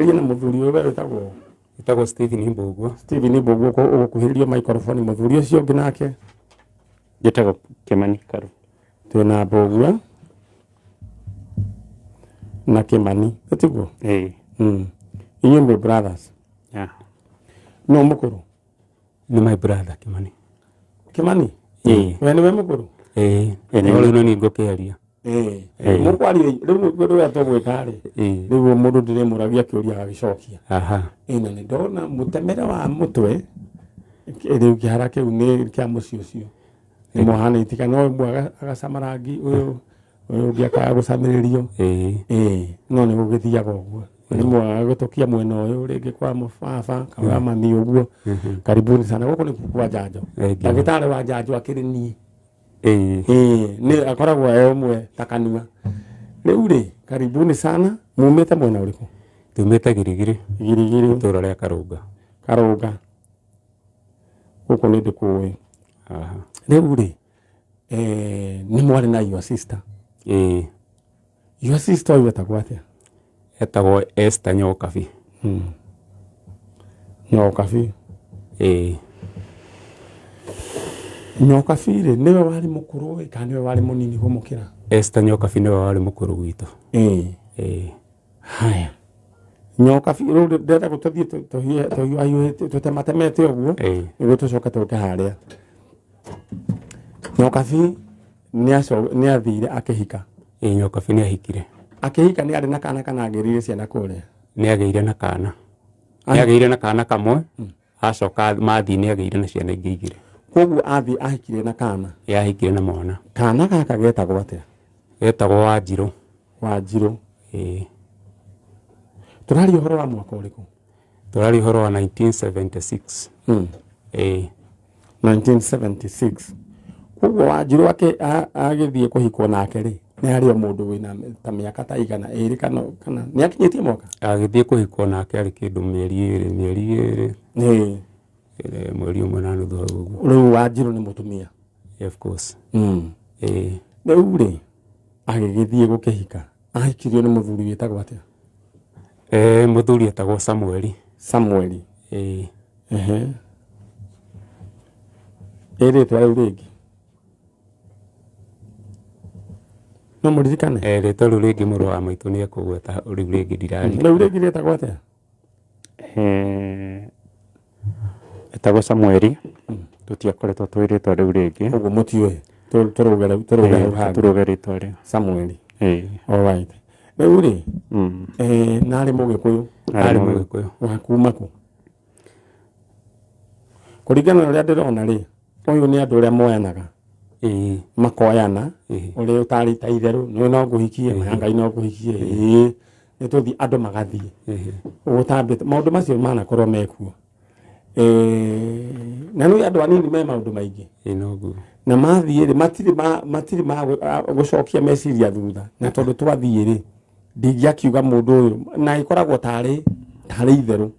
Na mũthuri ũyũ we wĩtagwo? Wĩtagwo Stephen Mbũgua. Stephen Mbũgua, ũgũkuhĩrĩrio microphone. Mũthuri ũcio ũngĩ nake? Njĩtagwo Kĩmani Karu. Twĩna Mbũgua na Kĩmani, ĩtiguo? Ĩĩ. Inyuĩ mwĩ brothers? Yeah. No mũkũrũ? Nĩ my brother Kĩmani. Kĩmani? Ĩĩ. We nĩwe mũkũrũ? Ĩĩ, no rĩu nĩ niĩ ngũkĩaria. Ĩĩ, mũkwaria rĩu ũrĩa tũgwĩka rĩ, rĩu mũndũ ndĩrĩmũragia kĩũria agagĩcokia. Ĩĩ, na nĩ ndona mũtemere wa mũtwe rĩu, kĩhara kĩu nĩ kĩa mũciĩ ũcio, nĩ mwahanĩtie kana ũmwe agacama rangi ũyũ, ũyũ ũngĩ akaga gũcamĩrĩrio. Ĩĩ, no nĩ gũgĩthiaga ũguo, rĩmwe agagĩtũkia mwena ũyũ rĩngĩ kwa mũbaba kana mami ũguo. Karibuni sana, gũkũ nĩ kwa njanjo. Thank you. Ndagĩtarĩ wa njanjo akĩrĩ niĩ. Ĩĩ. Ĩĩ, nĩ akoragwo e ũmwe ta kanua. Rĩu rĩ, karibuni sana, mumĩte mwena ũrĩkũ? Tumĩte Girigiri. Girigiri. Itũra rĩa Karũnga. Karũnga gũkũ nĩ ndĩkũĩ. Rĩu rĩ, nĩ mwarĩ na your sister? Ĩĩ. Your sister ũyũ etagwo atĩa? Etagwo Esther Nyokabi. Nyokabi? Ĩĩ. Nyokabi rĩ, nĩwe warĩ mũkũrũ ĩ kana nĩwe warĩ mũnini kũmũkĩra? Esther Nyokabi nĩwe warĩ mũkũrũ gwitũ. Ĩĩ. Ĩĩ. Haya, Nyokabi, rĩu ndĩrenda tũthiĩ tũhiũhahiũhĩte tũtematemete ũguo nĩguo tũcoke tũke harĩa Nyokabi nĩ athire akĩhika. Ĩĩ, Nyokabi nĩ ahikire. Akĩhika nĩ arĩ na kana kana agĩrire ciana kũrĩa? Nĩ agĩire na kana, nĩ agĩire na kana kamwe. Acoka mathiĩ nĩ agĩire na ciana ingĩ igĩrĩ. Koguo athiĩ ahikire na kana? Ĩĩ, ahikire na mwana. Kana gaka getagwo atĩa? Getagwo Wanjirũ. Wanjirũ? Ĩĩ. Tũraria ũhoro wa mwaka ũrĩkũ? Tũraria ũhoro wa 1976. Ĩĩ. 1976. Koguo Wanjirũ agĩthiĩ kũhikwo nake rĩ, nĩ harĩ o mũndũ wĩna ta mĩaka ta 200 kana nĩ akinyĩtie mwaka? Agĩthiĩ kũhikwo nake arĩ kĩndũ mĩeri 2, mweri 1.5 hau ũguo. Rĩu Wanjirũ nĩ mũtumia? Of course. Ĩĩ. Rĩu rĩ, agĩgĩthiĩ gũkĩhika, ahikirio nĩ mũthuri wĩtagwo atĩa? Mũthuri etagwo Samueli. Samueli? Ĩĩ. Ehe. Ĩ rĩtwa rĩu rĩngĩ no mũririkane? Rĩtwa rĩu rĩngĩ mũrũ wa maitũ nĩ ekũgweta, rĩu rĩngĩ ndirarikana. Rĩu rĩngĩ rĩtagwo atĩa? Etagwo Samueli, tũtiakoretwo tũĩ rĩtwa rĩu rĩngĩ. Ũguo mũtiũĩ. Tũrũge rĩu, tũrũge hau hangĩ. Tũrũge rĩtwa rĩu. Samueli. Ĩĩ. Alright. Rĩu rĩ, narĩ mũgĩkũyũ? Arĩ mũgĩkũyũ. Wa kuma kũ? Kũringana na ũrĩa ndĩrona rĩ, ũyũ nĩ andũ ũrĩa moyanaga. Makoyana ũrĩa ũtarĩ ta itherũ, nĩ no ngũhikie na Ngai no ngũhikie, ĩĩ nĩ tũthiĩ, andũ magathiĩ ũgũtambĩte maũndũ macio manakorwo mekuo. Na nĩ andũ anini me maũndũ maingĩ. Ĩĩ, noguo. Na mathiĩ rĩ, matirĩ ma gũcokia meciria thutha, na tondũ twathiĩ rĩ, ndingĩakiuga mũndũ ũyũ na ĩkoragwo tarĩ itherũ.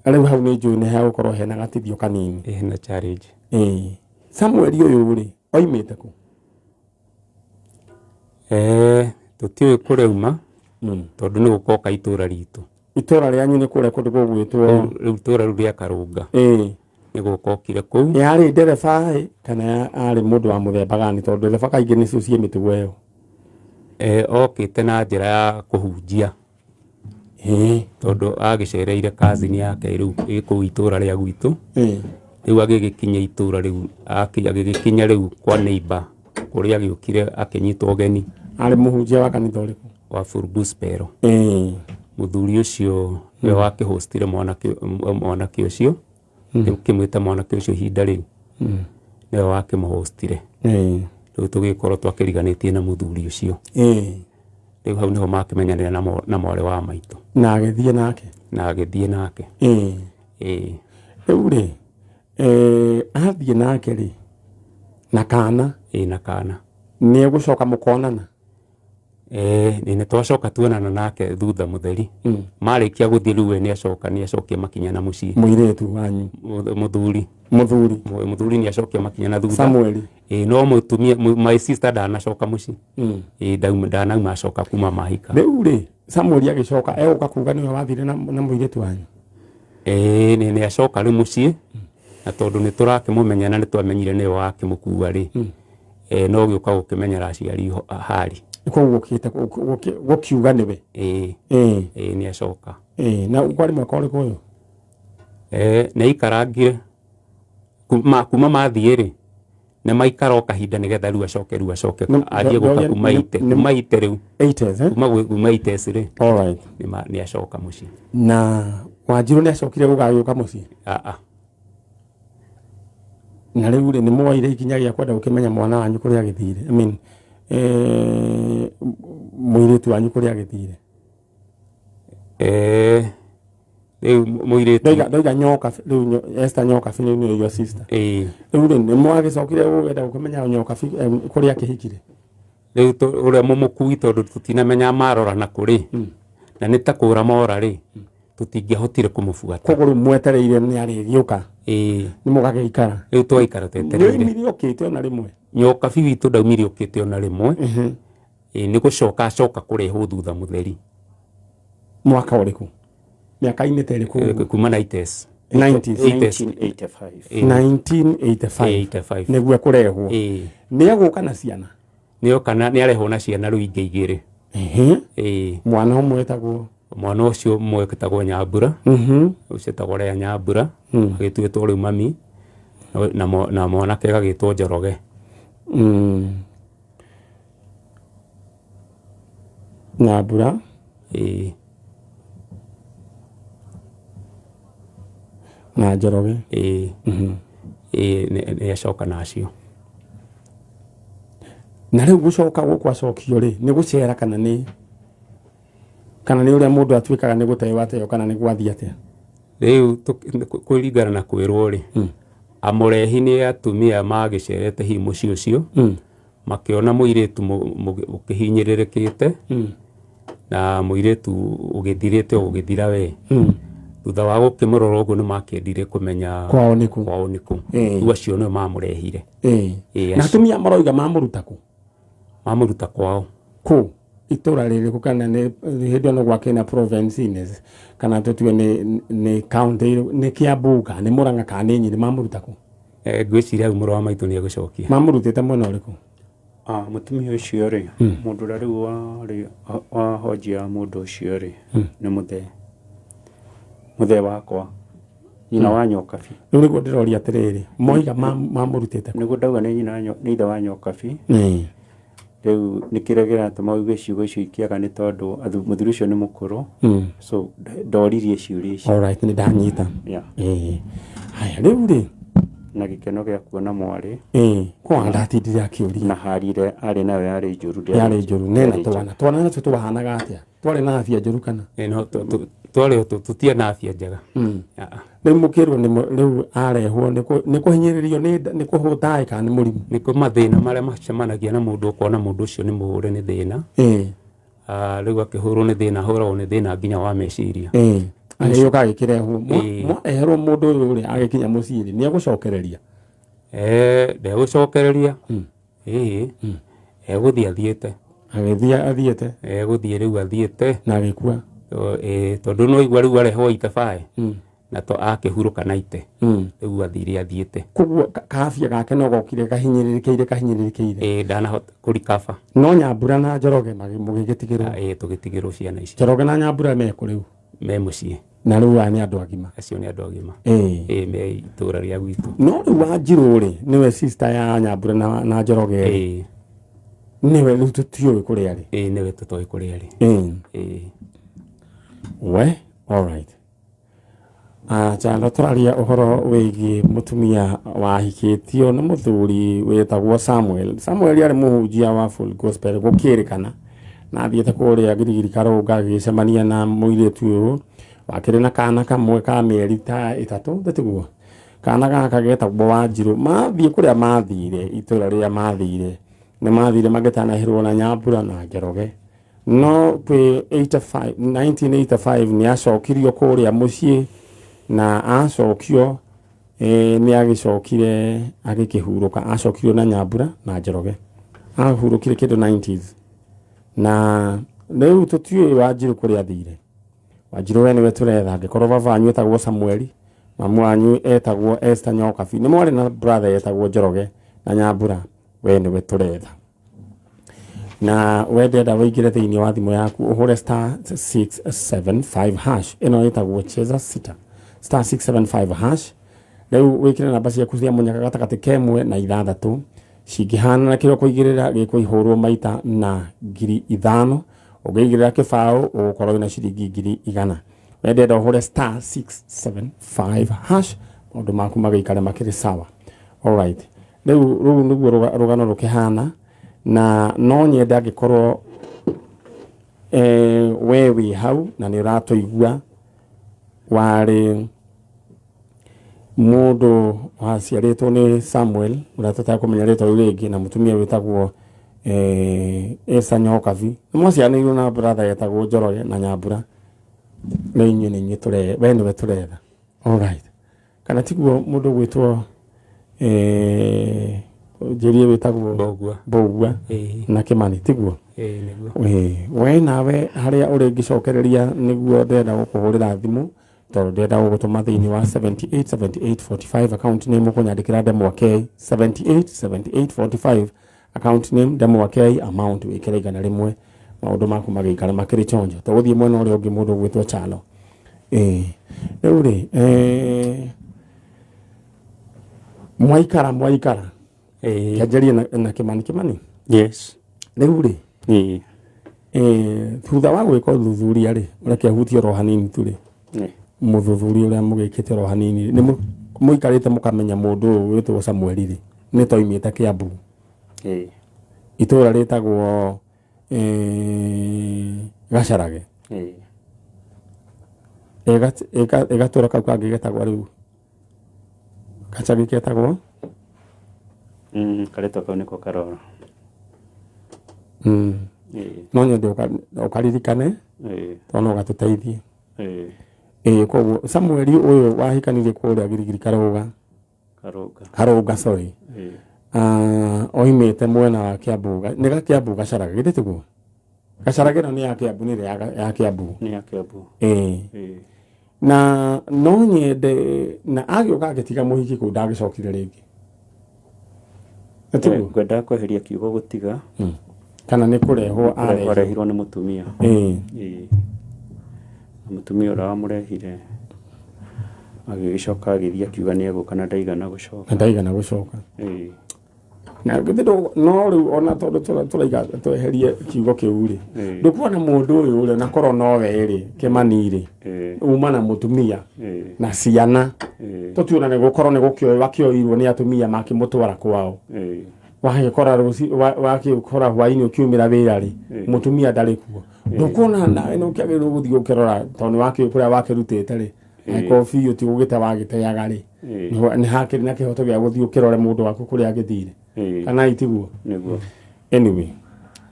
Rĩu hau nĩ njũĩ nĩ hegũkorwo hena gatithio kanini. Hena challenge. Ĩĩ, Samueli ũyũ rĩ, oimĩte kũ? Tũtiũĩ kũrĩa auma tondũ nĩ gũkoka itũra ritũ. Itũra rĩanyu nĩ kũrĩa kũndũ gũgwĩtwo? Rĩu itũra rĩu rĩa Karũnga. Nĩ gũka okire kũu. Yarĩ ndereba ĩ kana arĩ mũndũ wa mũthemba gani? Tondũ ndereba kaingĩ nĩcio ciĩ mĩtugo ĩyo. Okĩte na njĩra ya kũhunjia tondũ agĩcereire cousin yake rĩu ĩ kũu itũra rĩa gwitũ. Rĩu agĩgĩkinya itũra rĩu, agĩgĩkinya rĩu kwa neighbor kũrĩa agĩũkire akĩnyitwo ũgeni. Arĩ mũhunjia wa kanitha ũrĩkũ? Wa Full Gospel. Mũthuri ũcio nĩwe wakĩhostire mwanake ũcio, kĩmwĩte mwanake ũcio ihinda rĩu, nĩwe wakĩmũhostire. Rĩu tũgĩkorwo twakĩriganĩtie na mũthuri ũcio. Rĩu hau nĩho makĩmenyanire na mwarĩ wa maitũ. Na agĩthiĩ nake? Na agĩthiĩ nake. Ĩĩ. Rĩu rĩ, athiĩ nake rĩ, na kana? Ĩĩ, na kana. Nĩ egũcoka mũkonana? Nĩ twacoka tuonana nake thutha mũtheri. Marĩkia gũthiĩ rĩu we nĩacoka nĩacokia makinya na mũciĩ. Mũirĩtu wanyu? Mũthuri. Mũthuri. Mũthuri nĩacokia makinya na thutha. Samueli. No mũtumia my sister ndanacoka mũciĩ. Ndanauma acoka kuma mahika. Rĩu rĩ, Samueli agĩcoka egũka kuga nĩwe wathire na mũirĩtu wanyu? Nĩ acoka rĩu mũciĩ, na tondũ nĩ tũrakĩmũmenya na nĩ twamenyire nĩwe wakĩmũkua rĩ, no gĩũka gũkĩmenyera aciari hari. Koguo gũkĩte gũkiuga nĩwe? Ĩĩ, nĩ acoka. Na kwarĩ mwaka ũrĩkũ ũyũ? Nĩ aikarangire kuma mathiĩ rĩ, nĩ maikara o kahinda nĩgetha rĩu acoke rĩu acoke anjie gũka kuma ite kuma ite rĩu. 80s, eh? Kuma 80s rĩ. All right. Nĩ acoka mũciĩ. Na Wanjirũ nĩ acokire gũgagĩũka mũciĩ? Aa. Na rĩu rĩ, nĩ mwoire ikinya gĩa kwenda gũkĩmenya mwana wanyu kũrĩa agĩthire? I mean, mũirĩtu wanyu kũrĩa agĩthire? Rĩu mũirĩtu Ndoiga Nyoka rĩu Esther Nyoka rĩu nĩyo your sister. Rĩu rĩ, nĩ mwagĩcokire gwenda gũkĩmenya Nyoka kũrĩa akĩhikire? Rĩu ũrĩa mũmũkui tondũ tũtinamenya marora na kũrĩ, na nĩ ta kũra mora rĩ, tũtingĩahotire kũmũbuata. Koguo rĩu mwetereire nĩ arĩgĩũka? Nĩ mũgagĩikara? Rĩu twaikara twetereire. Nĩoimire okĩte ona rĩmwe? Nyoka witũ ndaumire okĩte ona rĩmwe. Nĩ gũcoka acoka kũrehwo thutha mũtheri. Mwaka ũrĩkũ? Mĩaka-inĩ ta ĩrĩkũ? Kuma 90s. 90s. 1985. 1985. 85. Nĩguo kũrehwo. Nĩ egũka na ciana? Nĩoka na nĩarehwo na ciana rĩu ingĩ igĩrĩ. Mwana ũmwe etagwo? Mwana ũcio ũmwe etagwo Nyambura. Ũcio etagwo Lea Nyambura. Agĩtuĩtwo rĩu mami. Na mwanake agagĩtwo Njoroge. Nyambura. Na Njoroge. Nĩ acoka nacio. Na rĩu gũcoka gũkũ acokio rĩ, nĩ gũcera kana nĩ ũrĩa mũndũ atuĩkaga nĩ gũteo ateo kana nĩ gwathiĩ atĩa? Rĩu kũringana na kwĩrwo rĩ, amũrehi nĩ atumia magĩcerete hihi mũciĩ ũcio, makĩona mũirĩtu ũkĩhinyĩrĩrĩkĩte, na mũirĩtu ũgĩthirĩte o ũgĩthira we. Thutha wa gũkĩmũrora ũguo nĩ makĩendire kũmenya kwao nĩ kũ. Kwao nĩ kũ. Rĩu acio nĩo mamũrehire. Na atumia maroiga mamũruta kũ? Mamũruta kwao. Kũ? Itũra rĩrĩkũ kana nĩ hĩndĩ ĩyo no gwakĩrĩ na province-inĩ kana tũtue nĩ county, nĩ Kiambu kana nĩ Murang'a kana nĩ Nyĩrĩ, mamũruta kũ? Ngwĩciria hau mũrũ wa maitũ nĩ egũcokia. Mamũrutĩte mwena ũrĩkũ? Mũtumia ũcio rĩ, mũndũ ũrĩa rĩu warĩ wa honjia mũndũ ũcio rĩ, nĩ mũthee. Mũthee wakwa. Nyina wa Nyokabi. Rĩu nĩguo ndĩroria atĩrĩrĩ, moiga mamũrutĩte kũ? Nĩguo ndauga nĩ nyina nĩ ithe wa Nyokabi. Rĩu nĩ kĩrĩa kĩratũma ũigue ciugo icio ikĩaga nĩ tondũ mũthuri ũcio nĩ mũkũrũ. So ndoririe ciũria icio. All right, nĩ ndanyita. Haya, rĩu rĩ, Na gĩkeno gĩa kuona mwarĩ. Kwa ndatindire akĩũria. Na harire arĩ nayo yarĩ njũru. Yarĩ njũru, nena twana. Twana natuo twahanaga atĩa? Twarĩ na afya njũru kana? No, twarĩ tũtiarĩ na afya njega. Rĩu mũkĩrwo nĩ rĩu arehwo nĩ kũhinyĩrĩrio nĩ kũhũta kana nĩ mũrimũ? Nĩ kũ mathĩna marĩa macemanagia na mũndũ, ũkona mũndũ ũcio nĩ mũhũre nĩ thĩna. Rĩu akĩhũrwo nĩ thĩna, ahũragwo nĩ thĩna nginya wa meciria. Agĩũka agĩkĩrehwo. Mwareherwo mũndũ ũyũ rĩ, agĩkinya mũciĩ rĩ, nĩ egũcokereria? Ndegũcokereria. Egũthiĩ athiĩte. Agĩthiĩ athiĩte. Egũthiĩ rĩu athiĩte. Na agĩkua. Tondũ no igua rĩu arehwo itabae. Na to akĩhurũka na ite. Rĩu athire athiĩte. Koguo kabia gake no gokire kahinyĩrĩrĩkĩire. Ndanahota kũrikaba. No Nyambura na Njoroge mũgĩgĩtigĩrwo. Tũgĩtigĩrwo ciana icio. Njoroge na Nyambura mekũ rĩu? Me mũciĩ. Na rĩu aya nĩ andũ agima. Acio nĩ andũ agima. Me itũra rĩa gwitũ. No rĩu Wanjirũ rĩ, nĩwe sister ya Nyambura na Njoroge rĩ. Nĩwe rĩu tũtiũĩ kũrĩa arĩ. Nĩwe tũtoĩ kũrĩa arĩ. We, all right. Acha, tũraria ũhoro wĩgiĩ mũtumia wahikĩtio nĩ mũthuri wĩtagwo Samuel. Samuel arĩ mũhunjia wa Full Gospel gũkĩrĩkana na athiĩte kũrĩa Girigiri Karũnga agĩcemania na mũirĩtu ũyũ wakĩrĩ na kana kamwe ka mĩeri ta 3, tĩtiguo? Kana gaka getagwo Wanjirũ. Mathiĩ kũrĩa mathire, itũra rĩrĩa mathire, nĩ mathire magĩtanahĩrwo na Nyambura na Njoroge. No kwĩ 85 1985 nĩ acokirio kũrĩa mũciĩ na acokio nĩ agĩcokire agĩkĩhurũka. Acokirio na Nyambura na Njoroge, ahurũkire kĩndũ 90s. Na rĩu tũtiũĩ Wanjirũ kũrĩa athire. Wanjirũ we nĩwe tũretha. Angĩkorwo baba wanyu etagwo Samueli, mamu wanyu etagwo Esther Nyokabi, nĩ mwarĩ na brother etagwo Njoroge na Nyambura, we nĩwe tũretha. Na we ndenda wĩingĩre thĩinĩ wa thimũ yaku ũhũre star 675 hash, ĩno ĩtagwo cheza sita, star 675 hash. Rĩu wĩkĩre namba ciaku cia mũnyaka gatagatĩ kemwe na ithathatũ, cingĩhanana kĩrĩa ũkũigĩrĩra gĩkũihũrwo maita na 5,000. Ũngĩigĩrĩra kĩbaũ ũgũkorwo wĩna ciringi 100,000. We ndenda ũhũre star 675 hash, maũndũ maku magĩikare makĩrĩ sawa. Alright, rĩu rũu nĩguo rũgano rũkĩhana. Na no nyende angĩkorwo we wĩ hau na nĩ ũratũigua, warĩ mũndũ waciarĩtwo nĩ Samuel ũrĩa tũtekũmenya rĩtwa rĩu rĩngĩ, na mũtumia wĩtagwo Esther Nyokabi, nĩ mwaciaranĩirwo na brother etagwo Njoroge na Nyambura, na inyuĩ nĩ inyuĩ tũre we nĩwe tũretha. Alright, kana tiguo mũndũ ũgwĩtwo njĩrie wĩtagwo Mbũgua. Mbũgua na Kĩmani, tiguo? Ĩĩ nĩguo. We nawe harĩa ũrĩngĩcokereria nĩguo ndĩrenda gũkũhũrĩra thimũ, tondũ ndĩrenda gũgũtũma thĩinĩ wa 78 78 45 account name, ũkũnyandĩkĩra ndemwa K. 78 78 45 account name ndemwa K, amount wĩkĩre 100, maũndũ maku magĩikara makĩrĩ chonjo. Tũgũthiĩ mwena ũrĩa ũngĩ, mũndũ ũgwĩtwo Chalo. Ĩĩ rĩu rĩ, mwaikara mwaikara. Kĩanjĩrie na Kĩmani. Kĩmani? Yes. Rĩu rĩ, Ĩĩ. Thutha wa gwĩka ũthuthuria rĩ, ũreke hutie oro hanini tu rĩ, mũthuthuria ũrĩa mũgĩkĩte oro hanini, nĩ mũikarĩte mũkamenya mũndũ ũyũ wĩtwo Samueli rĩ, nĩ toimĩte Kĩambu, itũra rĩtagwo Gacarage. Ĩgatũra kau kangĩ getagwo rĩu gacagi ketagwo Karĩtwa kau nĩko karora. No nyende ũkaririkane tondũ no gatũteithie. Ĩĩ, koguo Samueli ũyũ wahikanirie kũrĩa Girigiri Karũga. Karũga, sorry. Oimĩte mwena wa Kĩambu, nĩ ga Kĩambu Gacarage, githĩ tiguo? Gacarage ĩno nĩ ya Kĩambu, nĩ ĩrĩa ya Kĩambu. Nĩ ya Kĩambu. Ĩĩ. Na no nyende na agĩũka agĩtiga mũhiki kũu, ndagĩcokire rĩngĩ. Nĩ tiguo? Ngwendaga kweheria kiugo gũtiga. Kana nĩ kũrehwo arehirwo? Arehirwo nĩ mũtumia. Ĩĩ. Ĩĩ. Na mũtumia ũrĩa wamũrehire agĩgĩcoka agĩthiĩ akiuga nĩ egũka na ndaigana gũcoka. Na ndaigana gũcoka. Ĩĩ. Na githĩ no rĩu ona tondũ tũraiga tweherie kiugo kĩu rĩ, ndũkuona mũndũ ũyũ rĩ, na korwo nowe rĩ, Kĩmani rĩ, uma na mũtumia na ciana, tũtiona nĩ gũkorwo nĩ gũkĩoywo akĩoirwo nĩ atumia makĩmũtwara kwao. Wagĩkora rũci wakĩkora hwainĩ ũkiumĩra wĩra rĩ, mũtumia ndarĩ kuo. Ndũkuona nawe nĩ ũkĩagĩrĩirwo gũthiĩ ũkĩrora, tondũ nĩ wakĩũĩ kũrĩa wakĩrutĩte rĩ, angĩkorwo biũ ti gũgĩte wagĩteaga rĩ, nĩ hakĩrĩ na kĩhoto gĩa gũthiĩ ũkĩrore mũndũ waku kũrĩa agĩthire. Kana itiguo? Nĩguo. Anyway,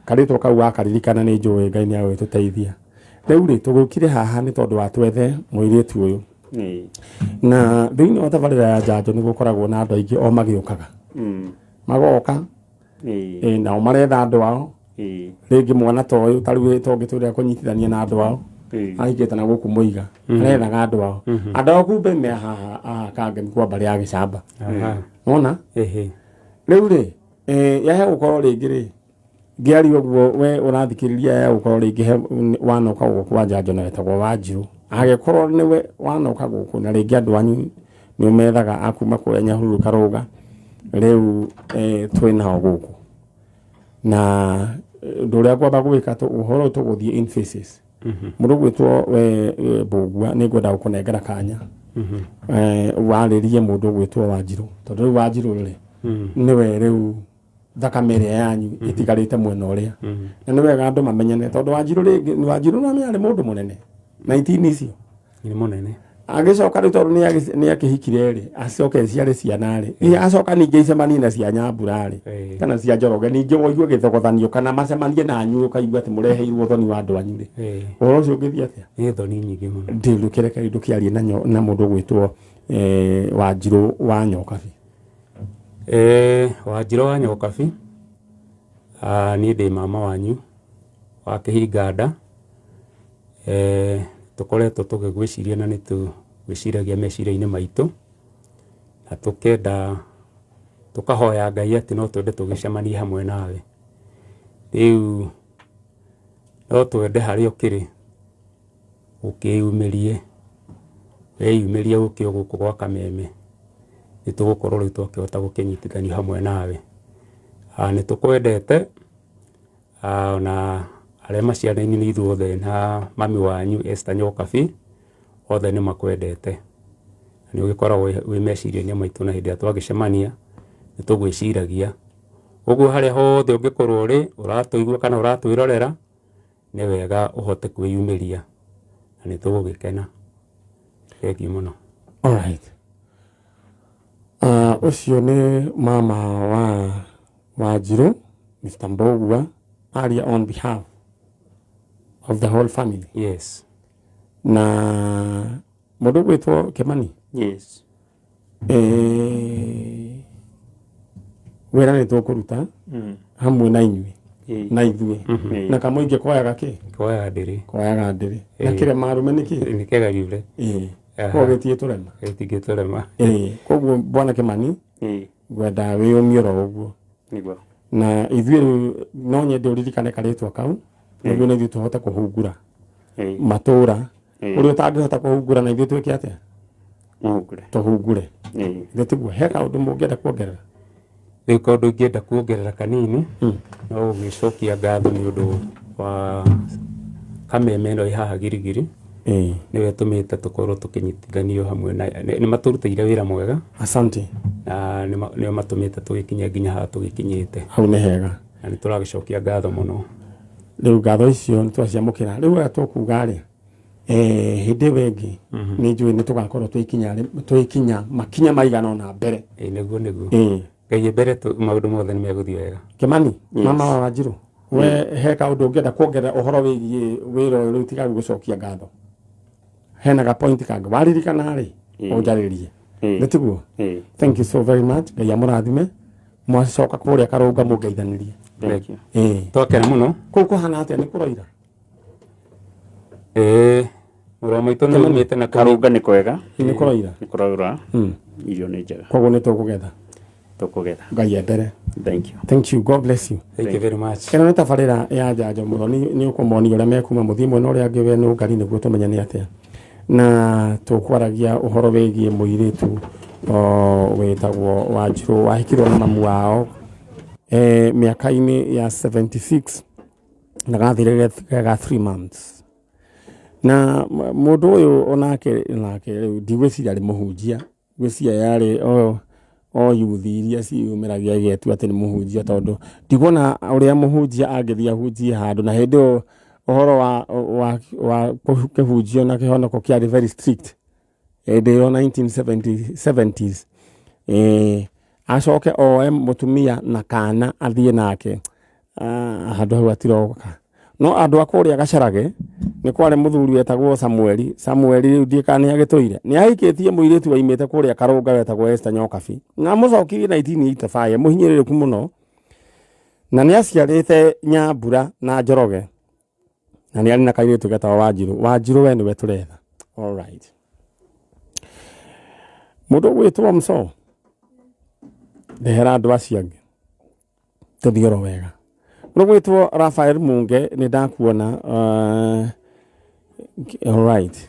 karĩtwa kau wakaririkana nĩ njũĩ Ngai nĩ agũgĩtũteithia. Rĩu rĩ, tũgĩũkire haha nĩ tondũ wa twethe mũirĩtu ũyũ. Na thĩinĩ wa tabarĩra ya njanjo nĩ gũkoragwo na andũ aingĩ o magĩũkaga. Magoka, nao maretha andũ ao. Rĩngĩ mwana ta ũyũ, ta rĩu tũngĩtũrĩra kũnyitithania na andũ ao. Ahikĩte na gũkũ Mũiga. Arethaga andũ ao. Andũ ao kumbe me haha haha Kangemi kwa mbarĩ ya Gĩcamba. Wona? Rĩu rĩ, yahe gũkorwo rĩngĩ rĩ, ngĩaria ũguo we ũrathikĩrĩria, yahe gũkorwo rĩngĩ he wanoka gũkũ kwa njanjo na wetagwo Wanjirũ. Angĩkorwo nĩwe wanoka gũkũ na rĩngĩ andũ anyu nĩ ũmethaga a kuma kũrĩa Nyahururu Karũga, rĩu twĩ nao gũkũ. Na ũndũ ũrĩa ngwamba gwĩka, ũhoro ũyũ tũgũthiĩ in phases. Mũndũ ũgwĩtwo we Mbũgua, nĩ ngwenda gũkũnengera kanya warĩrie mũndũ ũgwĩtwo Wanjirũ, tondũ rĩu Wanjirũ rĩ, nĩwe rĩu thakame ĩrĩa yanyu ĩtigarĩte mwena ũrĩa, na nĩ wega andũ mamenyane, tondũ Wanjirũ rĩngĩ, Wanjirũ no arĩ mũndũ mũnene 19 icio. Nĩ mũnene. Agĩcoka rĩu tondũ nĩ akĩhikire rĩ, acoke ciarĩ ciana rĩ, acoka ningĩ icemanie na cia Nyambura rĩ, kana cia Njoroge, ningĩ woigue gĩthogothanio kana macemanie na anyu ũkaigua atĩ mũreheirwo ũthoni wa andũ anyu rĩ, ũhoro ũcio ũngĩthiĩ atĩa? Nĩ thoni nyingĩ mũno. Ndĩrũkĩreke ndũkĩarie na na mũndũ ũgwĩtwo Wanjirũ wa Nyokabi. Wanjirũ wa Nyokabi, niĩ ndĩ mama wanyu wa kĩhinga nda. Tũkoretwo tũgĩgwĩciria na nĩ tũgwĩciragia meciria-inĩ maitũ, na tũkenda tũkahoya Ngai atĩ no twende tũgĩcemanie hamwe nawe. Rĩu no twende harĩa ũkĩrĩ ũkĩyumĩrie, weyumĩria ũke o gũkũ gwa Kameme, nĩ tũgũkorwo rĩu twakĩhota gũkĩnyitithanio hamwe nawe. Nĩ tũkwendete ona arĩa maciaraine nĩ ithuothe na mami wanyu Esther Nyokabi, othe nĩ makwendete. Na nĩ ũgĩkoragwo wĩ meciria-inĩ maitũ na hĩndĩ ĩrĩa twagĩcemania nĩ tũgwĩciragia. Ũguo harĩa hothe ũngĩkorwo ũrĩ, ũratũigua kana ũratwĩrorera, nĩ wega ũhote kwĩyumĩria na nĩ tũgũgĩkena. Thengiũ mũno. Alright. Ũcio nĩ mama wa Wanjirũ, Mr. Mbogua, aria on behalf of the whole family. Yes. Na mũndũ ũgwĩtwo Kimani? Yes. Wĩra nĩ tũkũruta hamwe na inyuĩ na ithuĩ na kamũingĩ koyaga kĩ? Koyaga ndĩrĩ. Koyaga ndĩrĩ. Na kĩrema arũme nĩ kĩ? Nĩ kĩgariũre. Koguo gĩtigĩtũrema. Gĩtingĩtũrema. Koguo bwana Kimani, ngwenda wĩyũmie oro ũguo. Nĩguo. Na ithuĩ rĩu no nyende ũririkane karĩtwa kau nĩguo na ithuĩ tũhote kũhungura matũra ũrĩa ũtangĩhota kũhungura na ithuĩ twĩke atĩa? Mũhungure. Tũhungure. Ithuĩ tiguo. He kaũndũ mũngĩenda kuongerera? Rĩu kaũndũ ingĩenda kuongerera kanini no gũgĩcokia ngatho nĩ ũndũ wa Kameme ĩno ĩ haha Girigiri. Nĩwe ĩtũmĩte tũkorwo tũkĩnyitithanio hamwe na nĩ matũrutĩire wĩra mwega. Asante. Na nĩo matũmĩte tũgĩkinye nginya haha tũgĩkinyĩte. Hau nĩ hega. Na nĩ tũragĩcokia ngatho mũno. Rĩu ngatho icio nĩ twaciamũkĩra. Rĩu ũrĩa tũkuga rĩ, hĩndĩ ĩyo ĩngĩ nĩ njũĩ nĩ tũgakorwo twĩkinya makinya maigana ũna mbere. Nĩguo nĩguo. Ngai mbere maũndũ mothe nĩ megũthiĩ wega. Kimani, mama wa Wanjirũ, we he kaũndũ ũngĩenda kuongerera ũhoro wĩgiĩ wĩra ũyũ rĩu tiga gũcokia ngatho? Hena ga point kangĩ waririkana rĩ, ũnjarĩrie. Nĩ tiguo? Thank you so very much. Ngai amũrathime. Mwacoka kũrĩa Karũnga mũngeithanĩrie. Thank you. Twakena mũno. Kũu kũhana atĩa, nĩ kũroira? Mũrũ wa maitũ nĩ umĩte na Karũnga nĩ kwega. Nĩ kũroira? Nĩ kũroira. Irio nĩ njega. Koguo nĩ tũkũgetha. Tũkũgetha. Ngai endere. Thank you. Thank you. God bless you. Thank you very much. Ĩno nĩ tabarĩra ya Njanjo Mũthoni, nĩ ũkũmonia ũrĩa mekuma mũthiĩ mwena ũrĩa ũngĩ we nĩ ũngari nĩguo tũmenye nĩ atĩa. Na tũkwaragia ũhoro wĩgiĩ mũirĩtu wĩtagwo Wanjirũ wahikirwo na mamu wao mĩaka-inĩ ya 76 na gathire ga 3 months. Na mũndũ ũyũ onake rĩu ndigwĩciria arĩ mũhunjia, ngwĩciria yarĩ o yuthi iria ciĩyumĩragia igetua atĩ nĩ mũhunjia, tondũ ndikuona ũrĩa mũhunjia angĩthiĩ ahunjie handũ na hĩndĩ ĩyo ũhoro wa kĩhunjio na kĩhonoko kĩarĩ very strict hĩndĩ ĩyo 1970s. Acoke oe mũtumia na kana athiĩ nake handũ hau atiroka. No andũ a kũrĩa Gacarage nĩ kwarĩ mũthuri wetagwo Samueli. Samueli rĩu ndiũĩ kana nĩ agĩtũire. Nĩ ahikĩtie mũirĩtu waimĩte kũrĩa Karũnga wetagwo Esther Nyokabi. Na amũcokirie 1985, mũhinyĩrĩrĩku mũno. Na nĩ aciarĩte Nyambura na Njoroge. Na nĩ arĩ na kairĩtu getagwo Wanjirũ. Wanjirũ we nĩwe tũretha. All right. Mũndũ ũgwĩtwo Mso, ndehera andũ acio angĩ. Tũthiĩ oro wega. Mũndũ ũgwĩtwo Raphael Munge nĩ ndakuona. All right.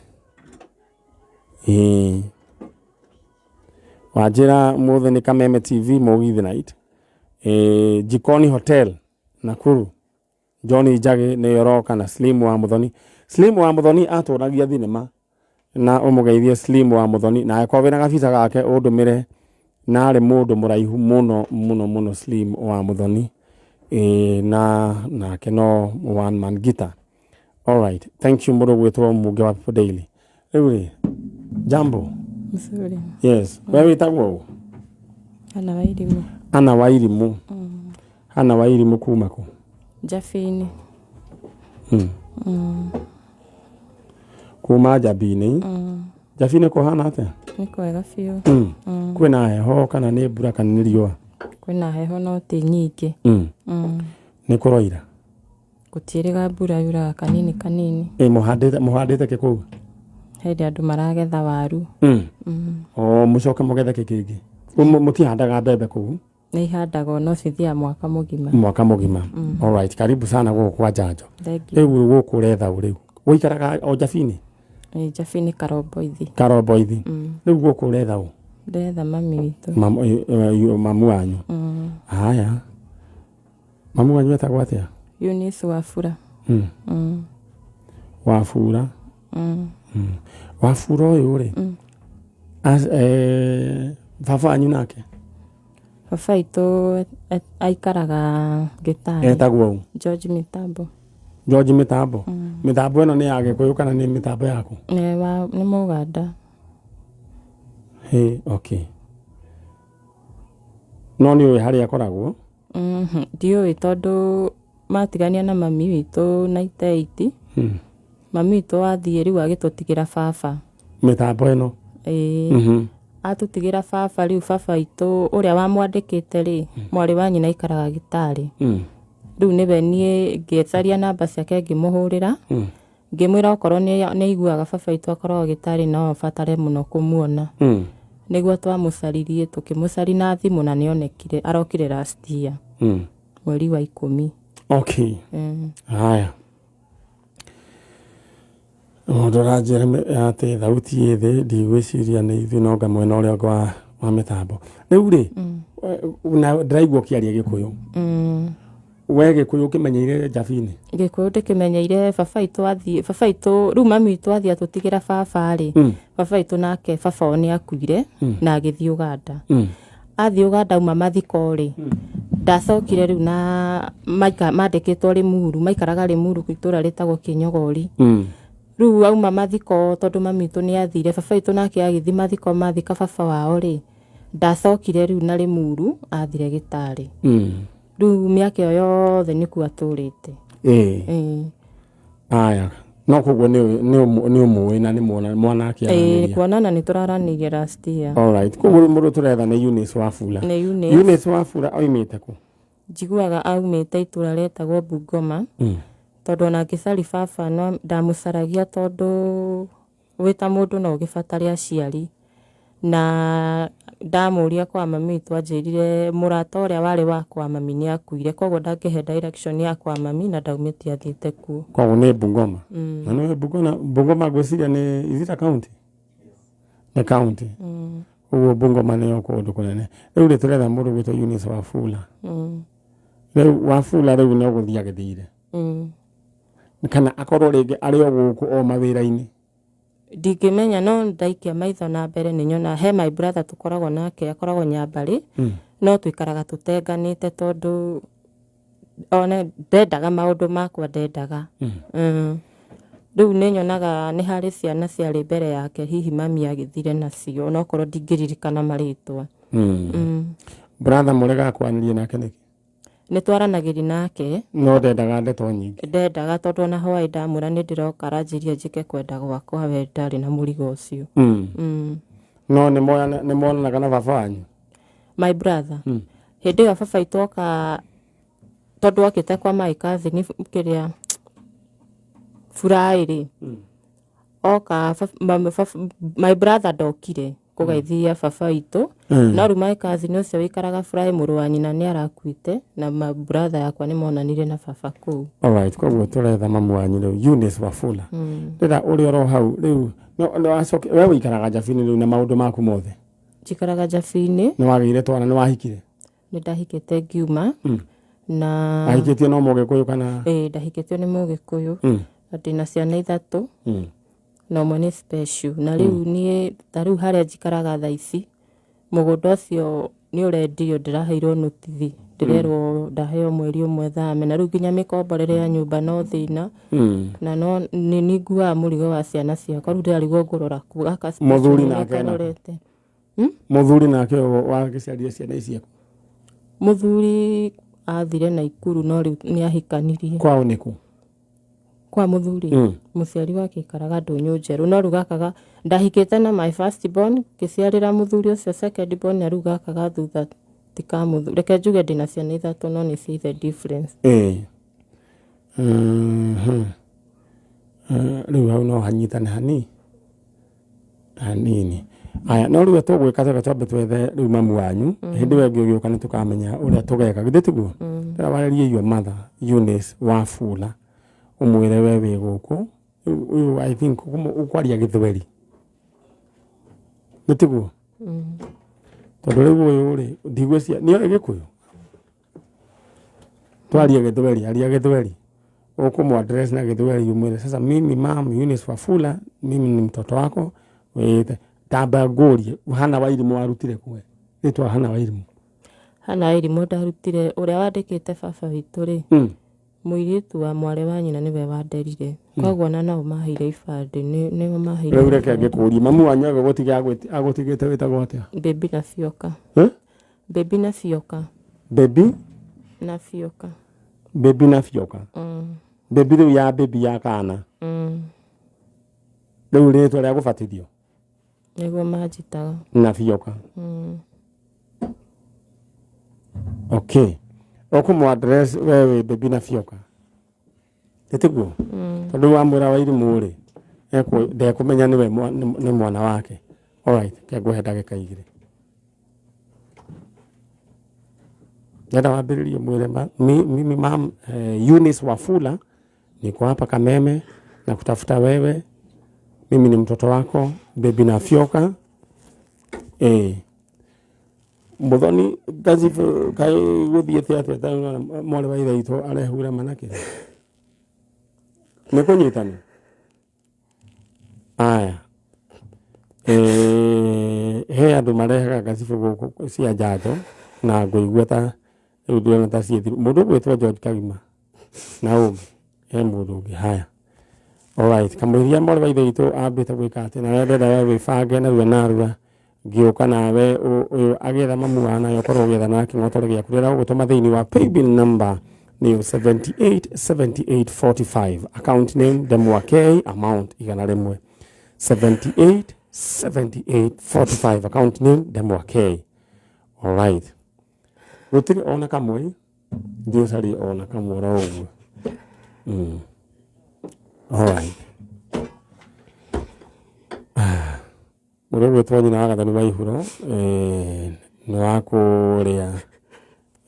Wanjĩra mũthĩ nĩ Kameme TV Mũgithi Night. Jikoni Hotel Nakuru. John Njagi nĩ oroka na Slim wa Muthoni. Slim wa Muthoni atũragia thinema na ũmũgeithie Slim wa Muthoni, na angĩkorwo wĩna gabica gake ũndũmĩre, na arĩ mũndũ mũraihu mũno mũno mũno Slim wa Muthoni. Na nake no one man guitar. All right, thank you mũndũ gwĩtwo Mũnge wa People Daily. Rĩu rĩ, Jambo. Mzuri. Yes. We wĩtagwo ũ? Ana Wairimu. Ana Wairimu. Ana Wairimu kuma kũ? Njabini. Kuma Njabini. Njabini kũhana atĩa? Nĩ kwega biũ. Kwĩna heho kana nĩ mbura kana nĩ riũa? Kwĩna heho no ti nyingĩ. Nĩ kũroira? Gũtiĩrĩga mbura yuraga kanini kanini. Ĩ mũhandĩte kĩ kũu? Hĩndĩ andũ maragetha waru. O mũcoke mũgethe kĩ kĩngĩ? Mũtihandaga mbembe kũu? Nĩ ihandagwo no cithiaga mwaka mũgima. Mwaka mũgima. Alright, karibu sana gũkũ kwa Njanjo. Thank you. Rĩu gũkũ ũretha ũ rĩu? Ũikaraga o Njabini? Ĩ Njabini Karomboithi. Karomboithi. Rĩu gũkũ ũretha ũ? Ndĩretha mami witũ. Mamu wanyu. Haya. Mamu wanyu etagwo atĩa? Eunice Wafura. Wafura. Wafura ũyũ rĩ, baba wanyu nake? Baba witũ aikaraga Gĩtari. Etagwo ũ? George Mitambo. George Mitambo. Mitambo ĩno nĩ ya Gĩkũyũ kana nĩ mitambo yaku? Nĩ Mũganda. Hey, okay. No nĩ ũĩ harĩa akoragwo? Ndiũĩ tondũ matigania na mami witũ 98. Mami witũ athiĩ rĩu agĩtũtigĩra baba. Mĩtambo ĩno? Ĩĩ. Atũtigĩra baba rĩu baba witũ ũrĩa wamwandĩkĩte rĩ, mwarĩ wa nyina aikaraga Gĩtarĩ. Rĩu nĩwe niĩ ngĩcaria namba ciake ngĩmũhũrĩra. Ngĩmwĩra okorwo nĩ aiguaga baba witũ akoragwo Gĩtarĩ no abatare mũno kũmuona. Nĩguo twamũcaririe tũkĩmũcari na thimũ na nĩonekire arokire last year. Mweri wa 10. Okay. Haya. Mũndũ aranjĩra atĩ thauti ĩ thĩ ndigwĩciria nĩ ithuĩ no nga mwena ũrĩa ũngĩ wa mĩtambo. Rĩu rĩ, na ndĩraigua ũkĩaria Gĩkũyũ. We Gĩkũyũ ũkĩmenyeire Njabini? Gĩkũyũ ndĩkĩmenyeire baba witũ athiĩ, baba witũ rĩu mami witũ athiĩ atũtigĩra baba rĩ, baba witũ nake baba wao nĩ akuire na agĩthiĩ Ũganda. Athiĩ Ũganda auma mathiko rĩ, ndacokire rĩu na mandĩkĩtwo Rĩmuru, maikaraga Rĩmuru itũũra rĩtagwo Kĩnyogori. Rĩu auma mathiko tondũ mami witũ nĩ athire, baba witũ nake agĩthiĩ mathiko mathika baba wao rĩ, ndacokire rĩu na Rĩmuru athire Gĩtarĩ. Rĩu mĩaka ĩyo yothe nĩkuo atũrĩte. Aya. No koguo nĩ ũmũĩ na nĩ mwana akĩaranĩria. Kuonana nĩ tũraranĩria last year. Alright. Koguo rĩu mũndũ tũretha nĩ Eunice Wafula. Nĩ Eunice. Eunice Wafula oimĩte kũ? Njiguaga aumĩte itũũra rĩtagwo Bungoma. Tondũ ona ngĩcari baba no ndamũcaragia tondũ wĩ ta mũndũ no ũgĩbatare aciari. Na ndamũria kwa mami witũ anjĩrire mũrata ũrĩa warĩ wa kwa mami nĩ akuire koguo ndangĩhe direction ya kwa mami na ndaumĩte athiĩte kuo. Koguo nĩ Bungoma. Na nĩ Bungoma, Bungoma ngwĩciria nĩ, is it a county? Nĩ county. Koguo Bungoma nĩyo kũndũ kũnene. Rĩu rĩ tũretha mũndũ gwĩtwo Eunice Wafula. Rĩu Wafula rĩu no gũthiĩ agĩthire. Kana akorwo rĩngĩ arĩ o gũkũ o mawĩra-inĩ. Ndingĩmenya no ndaikia maitho na mbere nĩ nyona he my brother tũkoragwo nake akoragwo Nyambarĩ. No tũikaraga tũtenganĩte tondũ one ndendaga maũndũ makwa ndendaga. Rĩu nĩ nyonaga nĩ harĩ ciana ciarĩ mbere yake hihi mami agĩthire nacio onokorwo ndingĩririkana marĩtwa. Brother mũregaga kwaranĩria nake nĩkĩ? Nĩ twaranagĩria nake. No ndendaga ndeto nyingĩ. Ndendaga tondũ ona hwaĩ ndamwĩra nĩ ndĩroka aranjĩria njĩke kwenda gwakwa we ndarĩ na mũrigo ũcio. No nĩ monanaga na baba wanyu? My brother. Hĩndĩ ĩyo baba witũ oka tondũ okĩte kwa my cousin kĩrĩa Furaĩ rĩ. Oka my brother ndokire kũgeithia baba witũ. No rĩu my cousin ũcio wĩikaraga Furaĩ mũrũ wa nyina nĩ arakuĩte na my brother yakwa nĩ monanire na baba kũu. Alright, koguo tũretha mamu wanyu rĩu Eunice Wafula. Rĩra ũrĩ oro hau rĩu no acoke we wĩikaraga Njabini rĩu na maũndũ maku mothe? Njikaraga Njabini. Nĩ wagĩire twana, nĩ wahikire? Nĩ ndahikĩte ngiuma. Na Ahikĩtio no Mũgĩkũyũ kana? Ĩĩ, ndahikĩtio nĩ Mũgĩkũyũ. Na ndĩna ciana 3. Na ũmwe nĩ special. Na rĩu niĩ ta rĩu harĩa njikaraga thaa ici mũgũnda ũcio Nĩ ũrendio, ndĩraheirwo notithi, ndĩrerwo ndaheo mweri ũmwe thame, na rĩu nginya mĩkomborere ya nyũmba no thĩna. Na no nĩ ninguaga mũrigo wa ciana ciakwa, rĩu ndĩrarigwo ngũrora kũ gaka special. Mũthuri nĩ nake nako. Karorete. Mũthuri nake ũyũ wagĩciarire ciana ici ciaku? Mũthuri athire Naikuru, no rĩu nĩ ahikanirie. Kwao nĩkũ? Kwa mũthuri, mũciari wake aikaraga Ndũnyũ Njerũ, no rĩu gakaga ndahikĩte na my first born, ngĩciarĩra mũthuri ũcio second born, na rĩu gakaga thutha ti ka mũthuri. Reke njuge ndĩna ciana ithatũ, no nĩ cia ithe difference. Ĩĩ. Rĩu hau no hanyitane hanini. Aya, no rĩu tũgwĩka tũreka twambe twethe rĩu mamu wanyu. Hĩndĩ ĩyo ĩngĩ ũgĩũka nĩ tũkamenya ũrĩa tũgeka, githĩ tiguo? Rĩrĩa warĩrie your mother Eunice Wafula, ũmwĩre we wĩ gũkũ rĩu ũyũ, I think ũkwaria gĩthweri, nĩ tiguo? Tondũ rĩu ũyũ rĩ, ndigwĩcia nĩ oĩ gĩkũyũ. Twarie gĩthweri, aria gĩthweri, ũkũmũ address na gĩthweri, umwĩre, "Sasa mimi mam Eunice Wafula, mimi ni mtoto wako." Wĩte tamba ngũrie, Hana Wairimũ warutire kwe rĩtwa Hana Wairimũ? Hana Irimũ ndarutire, ũrĩa wandĩkĩte baba witũ rĩ, mũirĩtu wa mwarĩ wa nyina nĩwe wanderire, koguo ona nao maheire ibandĩ nĩo maheire. Rĩu reke ngĩkũrie, mamu wanyu agũgũtiga agũtigĩte wĩtagwo atĩa? Baby na Fioka. Eh? Baby na Fioka. Baby? Na Fioka. Baby na Fioka. Baby rĩu ya baby ya kana? Rĩu rĩtwa rĩa gũbatithio? Nĩguo manjĩtaga. Na Fioka. Okay, ũkũmũ address we wĩ baby na Fioka, ĩtiguo? Tondũ wamwĩra Wairimũ rĩ, ndekũmenya nĩwe nĩ mwana wake. Alright, ke ngũhe ndagĩka 2. Nenda wambĩrĩrie mwĩre, "Mimi mam Eunice Wafula, niko hapa Kameme na kutafuta wewe, mimi ni mtoto wako baby na Fioka." Muthoni gacibũ kaĩ gũthiĩte atĩa? Ta mwarĩ wa ithe witũ arehura manake nĩ kũnyitana. Aya, he andũ marehaga gacibũ gũkũ cia njanjo na ngũigua ta rĩu ndĩrona ta ciĩthiru mũndũ ũgwĩtwo George Kagima na ũngĩ, he mũndũ ũngĩ. Haya, alright, kamũiria mwarĩ wa ithe witũ ambĩte gwĩka atĩ nawe ndĩrenda we wĩbange narua narua ngĩũka nawe ũyũ agĩetha mamu wa nawe, ũkorwo ũgĩetha na kĩng'otore gĩaku rĩrĩa ũgũtũma thĩinĩ wa paybill number nĩyo 787845, account name Ndemwa K, amount 100. 787845, account name Ndemwa K. Alright, gũtirĩ ona kamwe ndiũcarie ona kamwe oro ũguo. Alright, mũndũ ũgwĩtwo nyina wa Gathoni wa Ihuro, nĩ wa kũrĩa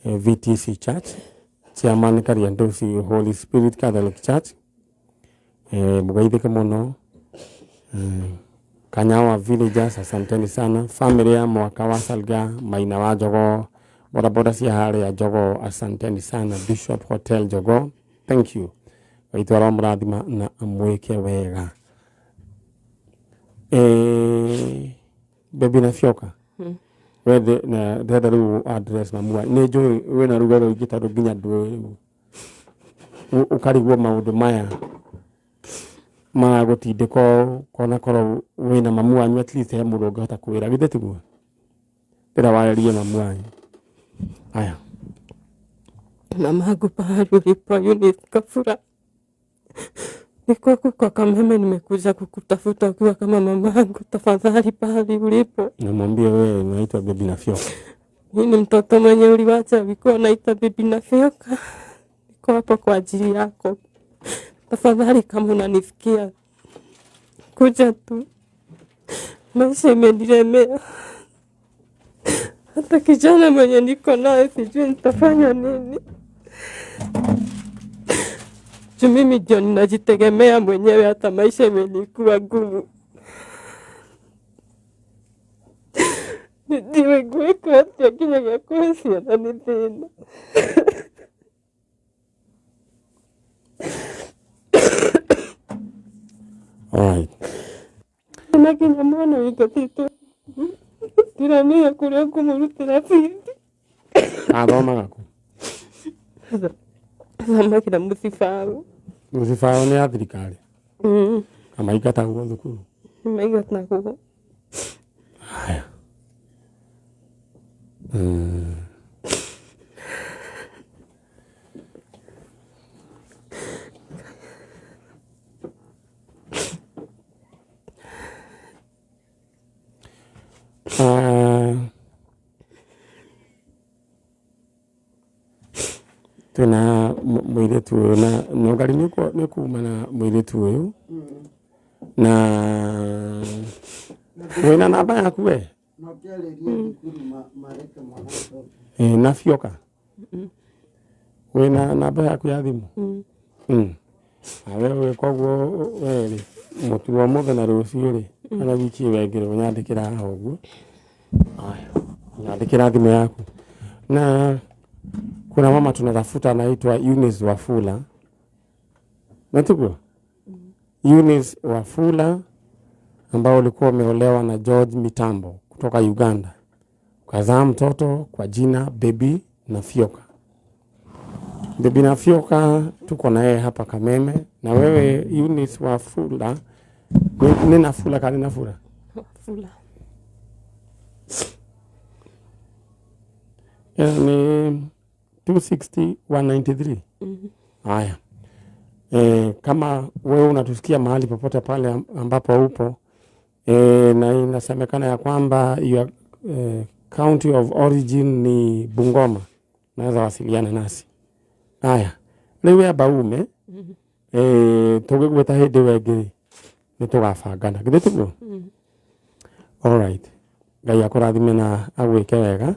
VTC Church, chairman Kariandusi Holy Spirit Catholic Church, mũgeithĩke mũno. Kanyawa villagers, asanteni sana. Family ya mwaka wa Salga, Maina wa Jogoo, bodaboda cia harĩa Jogoo, asanteni sana. Bishop Hotel Jogoo, thank you. Waitũ aromũrathima na amwĩke wega. Baby na Fioka, wethe na ndĩrenda rĩu address mamu wa nĩ njũĩ wĩna ruga rũingĩ tondũ nginya ndũĩ rĩu ũkarigwo maũndũ maya maragũtindĩka ũũ, kona korwo wĩna mamu wanyu, at least he mũndũ ũngĩhota kwĩra, githĩ tiguo? Ndĩra warĩrie mamu wanyu. Aya. Mamangu pahali ulipo, Eunice Kafura, niko huku kwa Kameme, nimekuja kukutafuta ukiwa kama mamangu. Tafadhali pahali ulipo, Namwambie wewe unaitwa Baby na Fioka. Mimi ni mtoto mwenye uliwacha, ulikuwa unaita Baby na Fioka. Niko hapo kwa ajili yako. Tafadhali kama unanisikia, kuja tu. Maisha imenilemea, hata kijana mwenye niko naye sijui nitafanya nini. Juu mimi ndio ninajitegemea mwenyewe, hata maisha imenikuwa ngumu. Ndiwe gwĩka atĩa nginyagia kũhe ciana nĩ thĩna. Alright. Na nginya mwana wĩingatĩtwo Ndiramenya kũrĩa ngũmũrutĩra bithi. Athomaga kũ? Athomagĩra mũcibaũ. Mũcibaũ nĩ ya thirikari? Amaingatagwo thukuru? Maingatagwo. Haya. Twĩna mũirĩtu ũyũ na nongari nĩ kuma na mũirĩtu ũyũ na wĩna namba yaku we? Na Fioka wĩna namba yaku ya thimũ? Nawe koguo we rĩ mũtu wa ũmũthĩ na rũciũ rĩ kana wiki ĩyo ĩngĩ rĩ ũnyandĩkĩra haha ũguo. Haya, nyandĩkĩra thimũ yaku. Na kuna mama tunatafuta anaitwa Eunice Wafula. Natiguo? Eunice Wafula ambao ulikuwa umeolewa na George Mitambo kutoka Uganda. Ukazaa mtoto kwa jina Baby Nafioka. Baby Nafioka tuko na yeye hapa Kameme. Na wewe Eunice Wafula, ni Nafula kani Nafula? Wafula. Ni 260 193. Haya. Kama wewe unatusikia mahali popote pale ambapo upo, na inasemekana ya kwamba your county of origin ni Bungoma, naweza wasiliana nasi. Haya. Rĩu we baume, tũgĩgwĩta hĩndĩ ĩyo ĩngĩ nĩ tũgabangana. Githĩ tiguo? All right. Ngai akũrathime na agwĩke wega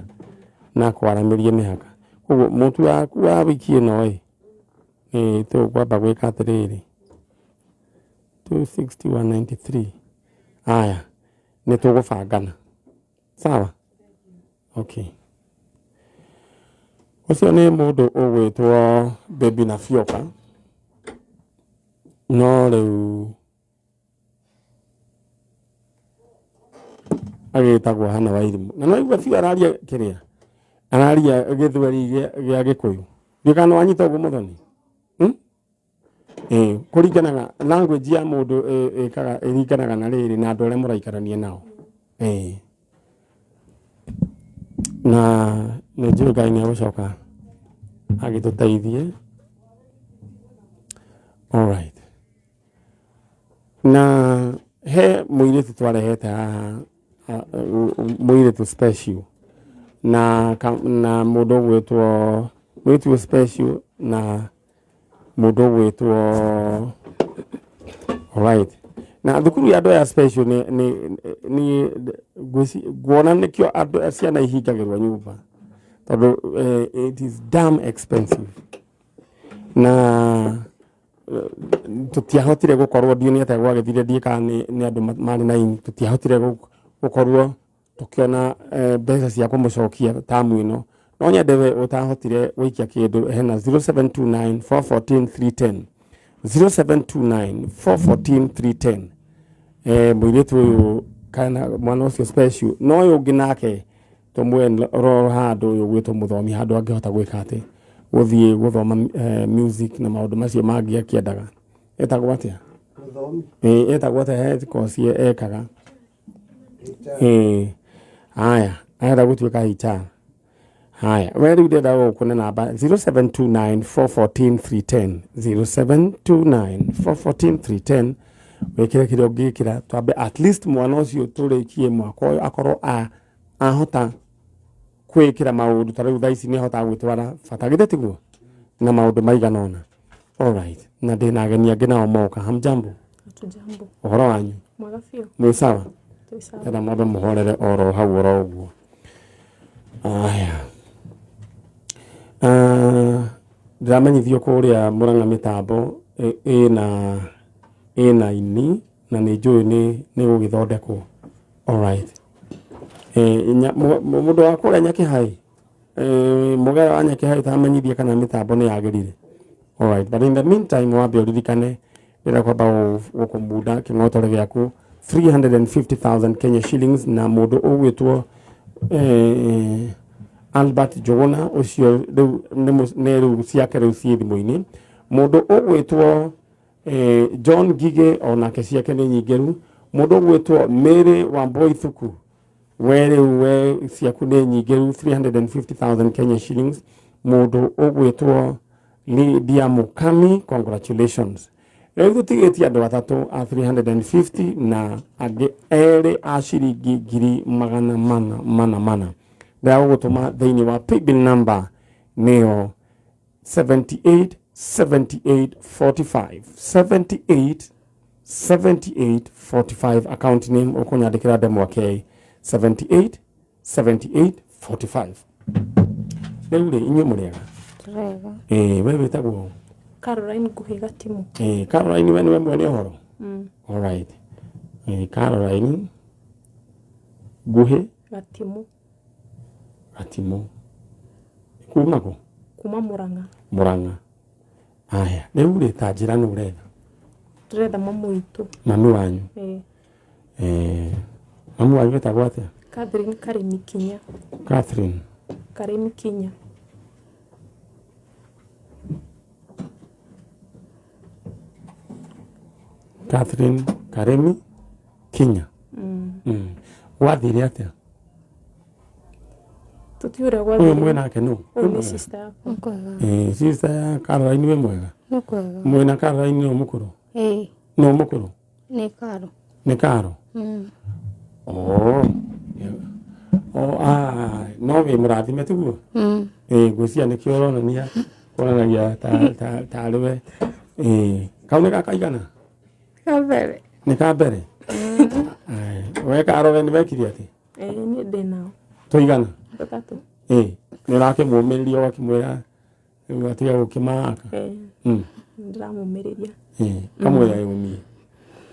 na akwaramĩrie mĩhaka. Koguo mũtu waku wa wiki ĩno ĩ, tũkwamba gwĩka atĩrĩrĩ, 260 193. Haya, nĩ tũgũbangana. Sawa? Okay. Ũcio nĩ mũndũ ũgwĩtwo Baby Nafioka. No rĩu agĩtagwo Hana Wairimu. Na no igua biũ araria kĩrĩa? Araria gĩthweri gĩa Gĩkũyũ. Ndiũĩ kana wanyita ũguo Mũthoni? Kũringanaga language ya mũndũ ĩkaga ĩringanaga na rĩrĩ na andũ arĩa mũraikarania nao. Na nĩ njũĩ Ngai nĩ egũcoka agĩtũteithie. All right. Na he mũirĩtu twarehete haha, mũirĩtu special na na mũndũ ũgwĩtwo mũirĩtu special na mũndũ ũgwĩtwo alright. Na thukuru ya andũ aya special nĩ nguona nĩkĩo andũ ciana ihingagĩrwo nyũmba tondũ it is damn expensive. Na tũtiahotire gũkorwo ndiũ nĩ atĩa gwagĩthire ndiĩ kana nĩ andũ marĩ na ini, tũtiahotire gũkorwo tũkĩona mbeca cia kũmũcokia tamu ĩno. No nyende we ũtahotire gũikia kĩndũ hena 0729 414 310. 0729 414 310. Mũirĩtu ũyũ kana mwana ũcio special no ũyũ ũngĩ nake tũmwe roro handũ ũyũ gwĩtwo mũthomi handũ angĩhota gwĩka atĩ gũthiĩ gũthoma music na maũndũ macio mangĩ akĩendaga. Etagwo atĩa? Mũthomi. Etagwo atĩa? He course ekaga. Haya, arenda gũtuĩka HR. Haya, we rĩu ndĩrenda gũkũne namba 0729 414 310. 0729 414 310. Wĩkĩre kĩrĩa ũngĩkĩra twambe at least mwana ũcio tũrĩkie mwaka ũyũ akorwo ahota kwĩkĩra maũndũ ta rĩu thaa ici nĩ ahotaga gwĩtwara bata githĩ tiguo na maũndũ maigana ũna. All right. Na ndĩna ageni angĩ nao moka. Hamjambo? Hatujambo. Ũhoro wanyu? Mwega biũ. Mwĩ sawa? Twĩ sawa. Ndĩrenda mwambe mũhorere oro hau oro ũguo. Aya. Ndĩramenyithio kũrĩa Mũrang'a mĩtambo ĩna ini na nĩ njũĩ nĩ gũgĩthondekwo. All right. Mũndũ wa kũrĩa Nyakĩhai, mũgera wa Nyakĩhai tamenyithie kana mĩtambo nĩ yagĩrire. All right. But in the meantime wambe ũririkane ndĩrenda kwamba gũkũmunda kĩng'otore gĩaku 350,000 Kenya shillings na mũndũ ũgwĩtwo Albert Njũgũna ũcio rĩu nĩ nĩ rĩu ciake rĩu ciĩ thimũ-inĩ. Mũndũ ũgwĩtwo John Ngigĩ onake ciake nĩ nyingĩru. Mũndũ ũgwĩtwo Mary Wambui Thuku, we rĩu we ciaku nĩ nyingĩru, 350,000 Kenya shillings. Mũndũ ũgwĩtwo Lydia Mukami, congratulations. Rĩu tũtigĩtie andũ atatũ a 350 na angĩ erĩ a ciringi 400,400. Ndĩragũgũtũma thĩinĩ wa paybill number nĩyo 78 78 45, 78 78 45. Account name ũkũnyandĩkĩra Ndemwa K, 78 78 45. Rĩu rĩ, inyuĩ mũrĩega? Tũrega. Ĩĩ, we wĩtagwo? Caroline Nguhĩ Gatimu. Ĩĩ, Caroline, we nĩwe mwene ũhoro? Alright. Ĩĩ, Caroline Nguhĩ Gatimu. Gatimu kuma kũ? Kuma Murang'a. Murang'a. Aya, rĩu rĩ, ta njĩra nũ ũretha? Ndĩretha mamu witũ. Mami wanyu? Ĩĩ. Mamu wanyu etagwo atĩa? Catherine Karimi Kinya. Catherine Karimi Kinya. Catherine Karimi Kinya. Gwathire atĩa? Tũtiũĩ ũrĩa Ũyũ gwathire. mwĩnake nũ? Ũyũ nĩ sister yakwa. Nĩ kwega. Sister ya Caroline, wĩ mwega? Nĩ kwega. Mwĩna Caroline nũ mũkũrũ? Ĩĩ. Nũ mũkũrũ? Nĩ Karo. Nĩ Karo? Mm. Oh. Oh, ah, no wĩ mũrathime tiguo? Mm. Ĩĩ, ngwĩciria nĩkĩo ũronania wonanagia ta ta tarĩ we. Ĩĩ, kau nĩ gakaigana? Ka mbere. Nĩ ka mbere? Aya, we Karo, we nĩ wekire atĩ? Ĩĩ, niĩ ndĩ nao. Tũigana? Tũtatũ. Ĩĩ, nĩ ũrakĩmũmĩrĩria ũgakĩmwĩra rĩu atige gũkĩmaka? Ĩĩ. Ndĩramũmĩrĩria. Ĩĩ, kamwĩra yũmie.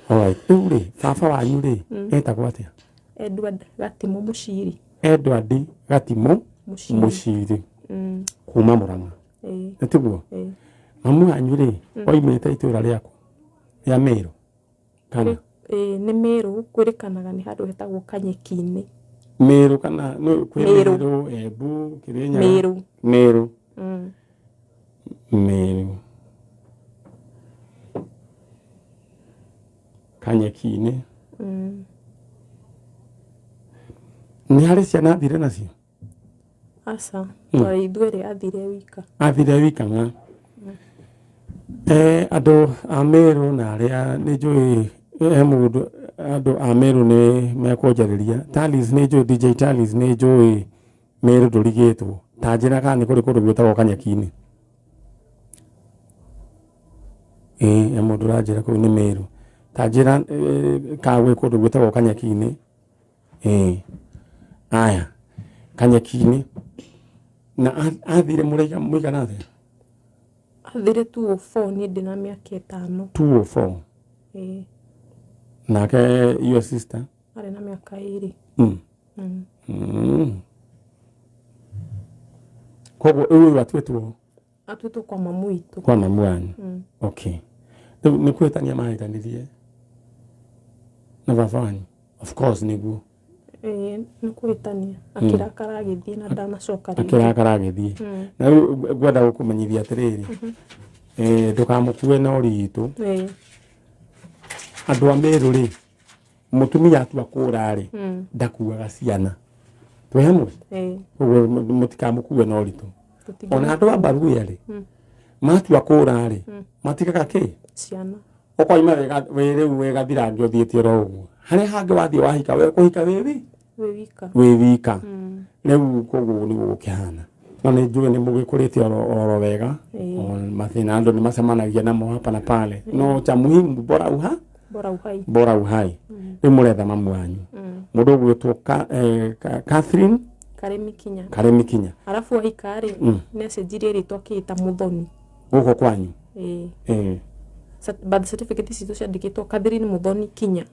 Alright, rĩu rĩ, baba wanyu rĩ, etagwo atĩa? Edward Gatimu Mũciri. Edward Gatimu Mũciri. Mũciri kuma Murang'a. Ĩĩ. Nĩ tiguo? Ĩĩ. Mamu wanyu rĩ, oimĩte itũra rĩaku rĩa Meru kana? Ĩĩ, nĩ Meru, kwĩrĩkanaga nĩ handũ hetagwo Kanyeki-inĩ. Meru kana nĩ kwĩ Meru. Meru, Embu, Kĩrĩnyaga? Meru. Meru. Meru. Kanyeki-inĩ. Nĩ harĩ ciana athire nacio? Aca, twarĩ ithuerĩ, athire wika. Athire wika ng'a. Andũ a Meru na arĩa nĩ njũĩ he mũndũ, andũ a Meru nĩ mekũnjarĩria. Talis nĩ njũĩ, DJ Talis nĩ njũĩ Meru ndũrigĩtwo. Ta njĩra kana nĩ kũrĩ kũndũ gwĩtagwo Kanyeki-inĩ. Ĩĩ, he mũndũ ũranjĩra kũu nĩ Meru. Ta njĩra kana gwĩ kũndũ gwĩtagwo Kanyeki-inĩ. Ĩĩ. Aya, Kanyeki-inĩ. Na athire mũigana atĩa? Athire 204, niĩ ndĩna mĩaka 5. 204? Ĩĩ. Nake your sister? Arĩ na mĩaka 2. Koguo ũyũ atuĩtwo? Atuĩtwo kwa mamu witũ. Kwa mamu wanyu. Okay. Rĩu nĩ kwĩtania mahĩtanirie na baba wanyu? Of course nĩguo. Ĩĩ, nĩ kũhĩtania. Akĩrakara agĩthiĩ na ndanacoka rĩngĩ. Akĩrakara agĩthiĩ. Na rĩu ngwenda gũkũmenyithia atĩrĩrĩ, ndũkamũkue na ũritũ. Ĩĩ. Andũ a Meru rĩ, mũtumia atua kũra rĩ, ndakuaga ciana. Twĩ hamwe? Ĩĩ. Koguo mũtikamũkue na ũritũ. Ona andũ a Mbaruya rĩ, matua kũra rĩ, matigaga kĩ? Ciana. Ũkoima wĩ rĩu wĩ gathirange ũthiĩte oro ũguo. Harĩa hangĩ wathiĩ wahika, we kũhika wĩ wi? Wĩ wika. Wĩ wika. Rĩu koguo nĩguo gũkĩhana. No nĩ njũĩ nĩ mũgĩkũrĩte oro wega. O mathĩna andũ nĩ macemanagia namo hapa na pale. No cha muhimu bora uha? Bora uhai. Bora uhai. Rĩu mũretha mamu wanyu. Mũndũ ũgwĩtwo Catherine Karimi Kinya. Karimi Kinya. Arabu ahika rĩ, nĩ acenjirie rĩtwa akĩĩta Muthoni. Gũkũ kwanyu? Ĩĩ. Birth certificate citũ ciandĩkĩtwo Catherine Muthoni Kinya.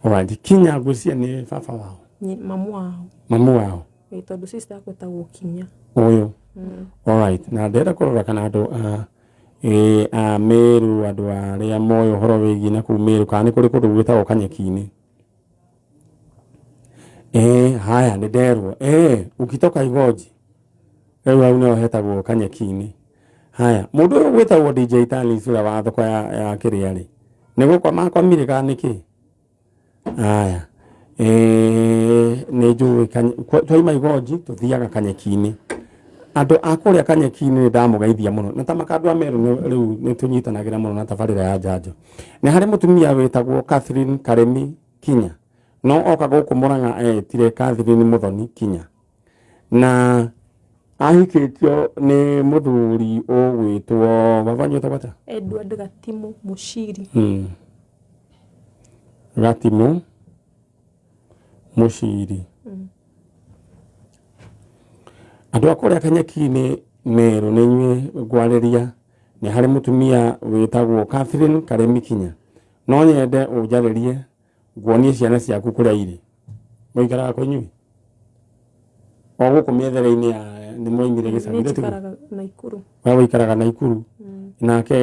Alright, Kinya ngwĩciria nĩ baba wao. Mamu wao. Mamu wao. Ĩĩ, tondũ sister yakwa ĩtagwo Kinya. Ũyũ. Alright, na ndĩrenda kũrora kana andũ a Meru, andũ arĩa moĩ ũhoro wĩgiĩ na kũu Meru, kana nĩ kũrĩ kũndũ gwĩtagwo Kanyeki-inĩ. Haya nĩ nderwo. Ukitoka Igoji rĩu hau nĩho hetagwo Kanyeki-inĩ. Haya, mũndũ ũyũ wĩtagwo DJ Tanis ũrĩa wa thoko ya kĩrĩa rĩ, nĩ gũkoma akomire kana nĩkĩ? Haya, nĩ njũĩ twaima Igonji tũthiaga Kanyeki-inĩ. Andũ a kũrĩa Kanyeki-inĩ nĩ ndamũgeithia mũno, na ta makandũ a Meru rĩu nĩ tũnyitanagĩra mũno na tabarĩra ya njanjo. Nĩ harĩ mũtumia wĩtagwo Catherine Karemi Kinya, no oka gũkũ Mũrang'a etire Catherine Muthoni Kinya, na ahikĩtio nĩ mũthuri ũgwĩtwo baba nyũta gwata Edward Gatimu Mushiri. Gatimu Mushiri. Andũ a kũrĩa Kanyeki-inĩ Meru nĩ inyuĩ ngwarĩria. Nĩ harĩ mũtumia wĩtagwo Catherine Karemi Kinya, no nyende ũnjarĩrie nguonie ciana ciaku kũrĩa irĩ. Mũikaraga kũ inyuĩ? O gũkũ mĩethere-inĩ ya nĩ mwaimire gĩcagi Niĩ tiguo? njikaraga Naikuru. We ũikaraga Naikuru? Nake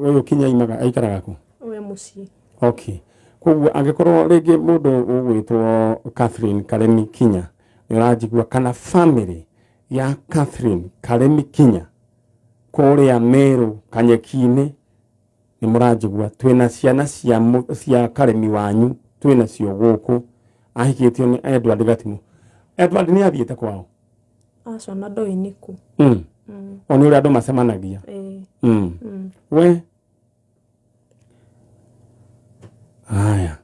ũyũ Kinya aikaraga kũ? We mũciĩ. Okay. Koguo angĩkorwo rĩngĩ mũndũ ũgwĩtwo Catherine Karemi Kinya nĩ ũranjigua, kana family ya Catherine Karemi Kinya kũrĩa Meru Kanyeki-inĩ nĩ mũranjigua, twĩna ciana cia Karemi wanyu twĩna cio gũkũ. Ahikĩtio nĩ Edward Gatimu. Edward nĩ athiĩte kwao? Aca, na ndoĩ nĩ kũ. O nĩ ũrĩa andũ macemanagia. We haya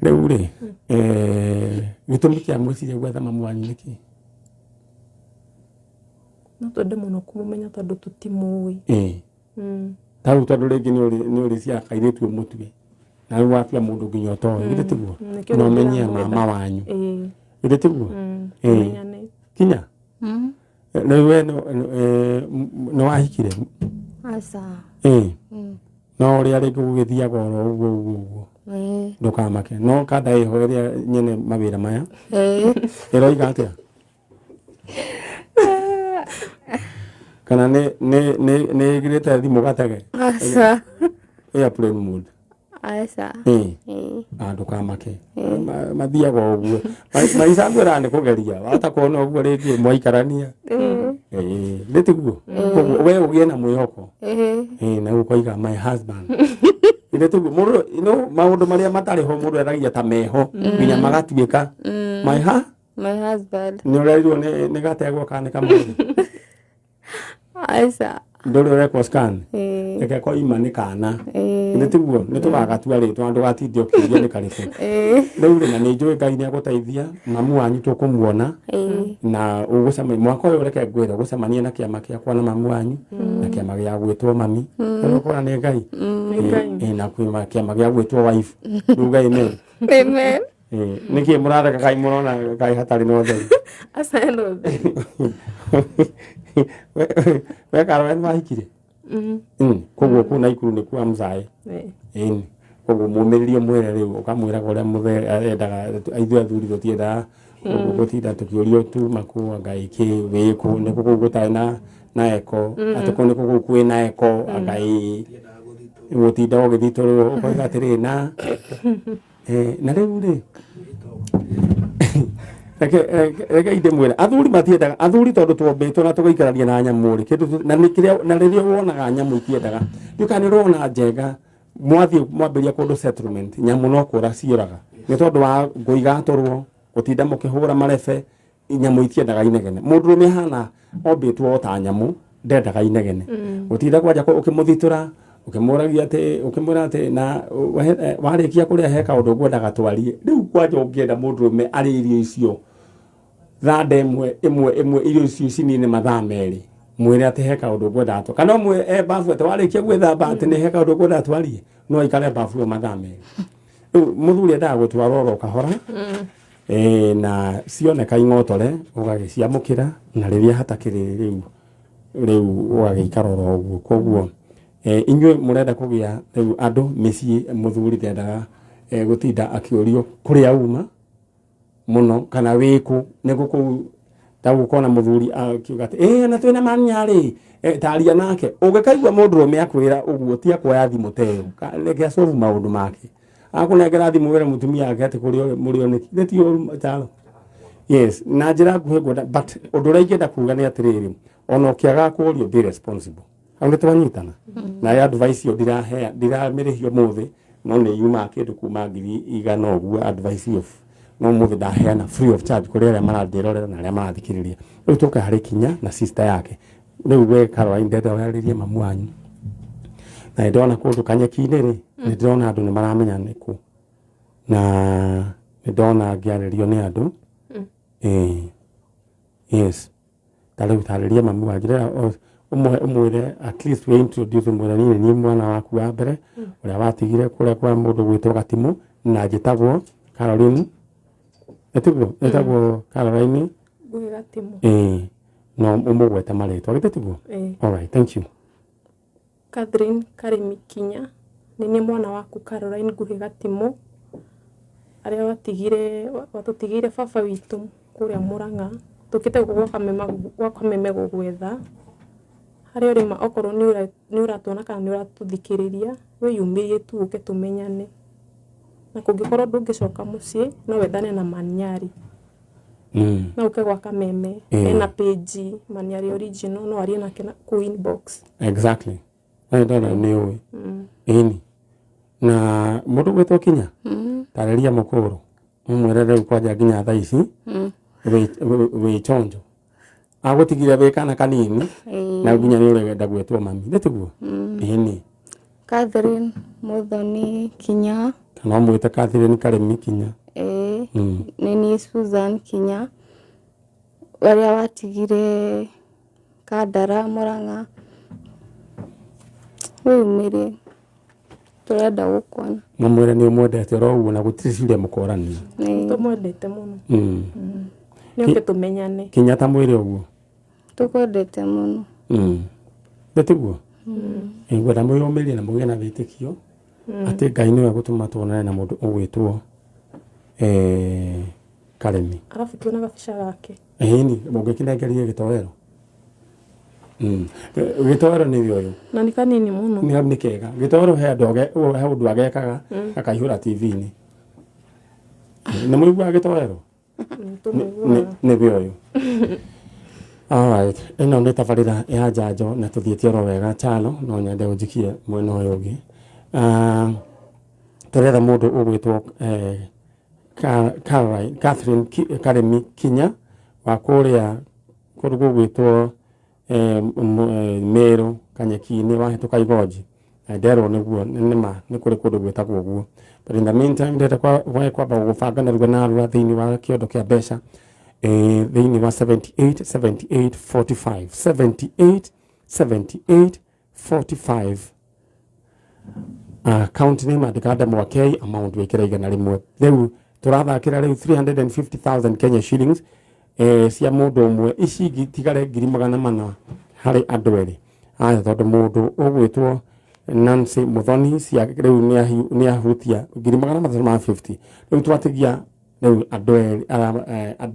rĩu rĩ, gĩtũmi kĩa mwĩciria gwetha mamu wanyu nĩ kĩ? No twende mũno kũmũmenya tondũ tũtimũĩ. Ta rĩu tondũ rĩngĩ nĩ ũrĩ cia kairĩtu ũmũtue, na rĩu watua mũndũ nginya ũtoĩ, githĩ tiguo? Nĩkĩo No rĩu ũmenye ndĩramwetha. mama wanyu. Githĩ tiguo? Tũmenyane. Kinya? Rĩu we nĩ wahikire? Aca. No ũrĩa rĩngĩ gũgĩthiaga oro ũguo ũguo ũguo. Ndũkamake. No kanda ĩho ĩrĩa nyene mawĩra maya. Ĩroiga atĩa? Kana nĩ ĩgirĩte thimũ gatege? Aca. Airplane mode. Aca. Ndũkamake. Mathiaga ũguo. Maica ngwĩraga nĩ kũgeria. Wahota kuona ũguo rĩngĩ mwaikarania. Nĩ tiguo? Koguo we ũgĩe na mwĩhoko. Na ũkoiga my husband. Nĩ tiguo? Mũndũ, no maũndũ marĩa matarĩ ho mũndũ eragia ta meho nginya magatuĩka. My ha? My husband. Nĩ ũrerirwo nĩ gategwa kana nĩ kamũndũ? Aca. Ndũrĩ ũrekwo scan? Reke koima nĩ kana. Nĩ tiguo? Nĩ tũgagatua rĩtwa ndũgatinde ũkĩũria nĩ karĩkũ. Rĩu rĩ, na nĩ njũĩ Ngai nĩ agũteithia, mamu wanyu tũkũmuona, na ũgũcemania mwaka ũyũ, reke ngwĩre, ũgũcemania na kĩama gĩakwa na mamu wanyu, na kĩama gĩa gwĩtwo mami. Rĩu ũkona nĩ Ngai. Na kwĩma kĩama gĩa gwĩtwo wife. Rĩu Ngai nĩ. Amen. Nĩkĩ mũratheka kaĩ mũrona kaĩ hatarĩ na ũtheri? Aca hena ũtheri. We Karo, we nĩwahikire? Koguo kũu Naikuru nĩ kwa mzae. Ĩni. Koguo mũmĩrĩrie mwĩre rĩu ũkamwĩraga ũrĩa mũthee endaga, ithuĩ athuri tũtiendaga gũtinda tũkĩũrio tuma kũ anga ĩkĩ wĩkũ, nĩkũ kũu gũtarĩ na eko, atĩ kũu nĩkũ kũu kwĩna eko, anga ĩ gũtinda ũgĩthitũrwo ũkoiga atĩrĩ na na rĩu rĩ reke ndĩmwĩre athuri matiendaga athuri tondũ twombĩtwo na tũgaikarania na nyamũ rĩ kĩndũ na nĩ kĩrĩa na rĩrĩa wonaga nyamũ itiendaga ndiũ kana nĩ ũrona njenga mwathiĩ mwambĩrĩria kũndũ settlement nyamũ no kũra ciũraga nĩ tondũ wa ngũ igatũrwo gũtinda mũkĩhũra marebe nyamũ itiendaga inegene mũndũrũme ahana ombĩtwo o ta nyamũ ndendaga inegene gũtinda kwanja ũkĩmũthitũra ũkĩmũragia atĩ ũkĩmwĩra atĩ na warĩkia kũrĩa he kaũndũ ngwendaga twarie rĩu kwanja ũngĩenda mũndũrũme arĩe irio icio thanda ĩmwe ĩmwe ĩmwe irio icio cinine mathaa merĩ mwĩre atĩ he kaũndũ ngwendaga twa kana ũmwe e bafu atĩ warĩkia gwĩthamba atĩ nĩ he kaũndũ ngwendaga twarie no aikare bafu ĩyo mathaa merĩ rĩu mũthuri endaga gũtwarwo oro kahora na cioneka ing'otore ũgagĩciamũkĩra na rĩrĩa hatakĩrĩ rĩu rĩu ũgagĩikara oro ũguo koguo inyuĩ mũrenda kũgĩa rĩu andũ mĩciĩ mũthuri ndendaga gũtinda akĩũrio kũrĩa uma mũno kana wĩkũ nĩguo kũu ta gũkona mũthuri akiuga atĩ na twĩna manya rĩ taria nake ũngĩkaigua mũndũrũme akwĩra ũguo ti akuoya thimũ ta ĩyo reke acovu maũndũ make Akũnengera thimũ wĩre mũtumia wake atĩ kũrĩa mũrĩ o nĩkĩ. Nĩ ti ũru Charo. Yes, na njĩra nguhĩ ngwenda but ũndũ ũrĩa ingĩenda kuga nĩ atĩrĩrĩ, ona ũkĩaga kũũrio be responsible. Hau nĩ twanyitana. Na advice ĩyo ndirahea ndiramĩrĩhia ũmũthĩ no nĩ yumaga kĩndũ kuma 100,000 ũguo advice ĩyo no mũthĩ ndaheana free of charge kũrĩ arĩa marandĩrorera na arĩa marathikĩrĩria. Rĩu tũke harĩ Kinya na sister yake. Rĩu we Caroline ndenda warĩrie mamu wanyu. Na nĩ ndona kũndũ kanyeki-inĩ rĩ, nĩ ndĩrona andũ nĩ maramenya nĩ kũ. Na nĩ ndona ngĩarĩrio nĩ andũ. Ĩĩ. Yes. Ta rĩu tarĩria mamu wanyu. Ndĩrenda ũmwĩre at least we introduce ũmwĩre niĩ nĩ niĩ mwana waku wa mbere ũrĩa watigire kũrĩa kwa mũndũ gwĩtwo Gatimũ na njĩtagwo Caroline. Ĩtiguo? Ĩtagwo Caroline. Nguhĩ Gatimũ. Ĩĩ. No ũmũgwete marĩtwa. Githĩ tiguo? Ĩĩ. All right, thank you. Catherine Karĩmi Kinya, nĩ niĩ mwana waku Caroline Nguhĩ Gatimũ, arĩa watigire watũtigĩire baba witũ kũrĩa Mũrang'a, tũkĩte gũkũ gwa Kameme gũgwetha, harĩa ũrĩ ma okorwo nĩ ũratuona kana nĩ ũratũthikĩrĩria, wĩyumĩrie tu ũke tũmenyane. Na kũngĩkorwo ndũngĩcoka mũciĩ, no wethane na Manyari. No ũke gwa Kameme, ena page Manyari original, no arie nake kũu inbox. Exactly. Na ndona nĩ ũĩ. Ĩni. Na mũndũ gwĩtwo Kinya, tarĩria mũkũrũ. Ũmwĩre rĩu kwanja nginya thaa ici wĩ chonjo. Agũtigire wĩ kana kanini na nginya nĩ ũrenda gwĩtwo mami. Nĩ tiguo? Ĩni. Catherine Muthoni Kinya. Kana ũmwĩte Catherine Karĩmi Kinya. Ĩĩ. Nĩ niĩ Susan Kinya ũrĩa watigire Kandara Mũrang'a. Wĩyumĩrie, tũrenda gũkuona. Mũmwĩre nĩ ũmwendete oro ũguo na gũtirĩ ciũria mũkorania. Tũmwendete mũno. Nĩ oke tũmenyane. Kinya ta mwĩre ũguo. Tũkwendete mũno. Nĩ tiguo? Ngwenda mwĩyũmĩrie na mũgĩe na wĩtĩkio atĩ Ngai nĩwe gũtũma tuonane na mũndũ ũgwĩtwo Karĩmi. Arabu tuona gabica gake. Ĩni, mũngĩkĩnengerie gĩtoero. Gĩtoero nĩ ũyũ. Na nĩ kanini mũno. Nĩ kega. Gĩtoero he andũ he ũndũ agekaga akaihũra TV-inĩ. Nĩ mũiguaga gĩtoero? Nĩ ũyũ. Alright, ĩno nĩ tabarĩra ya njanjo na tũthiĩte oro wega Chalo, no nyende ũnjikie mwena ũyũ ũngĩ. Tũretha mũndũ ũgwĩtwo Catherine Karĩmi Kinya wa kũrĩa kũndũ gũgwĩtwo Meru Kanyeki-inĩ wahĩtũka Igonji. Na nderwo nĩguo nĩma nĩ kũrĩ kũndũ gwĩtagwo ũguo. But in the meantime ndĩrenda kwamba gũbanga narua narua thĩinĩ wa kĩondo kĩa mbeca thĩinĩ wa 78 78 45 78 78 45 account name andĩka Ndemwa K amount wĩkĩre 100. Rĩu tũrathakĩra rĩu 350,000 Kenya shillings cia mũndũ ũmwe, ici ingĩ tigare 400,000 harĩ andũ erĩ. Aya tondũ mũndũ ũgwĩtwo Nancy Muthoni cia rĩu nĩ ahutia 350,000. Rĩu twatigia rĩu andũ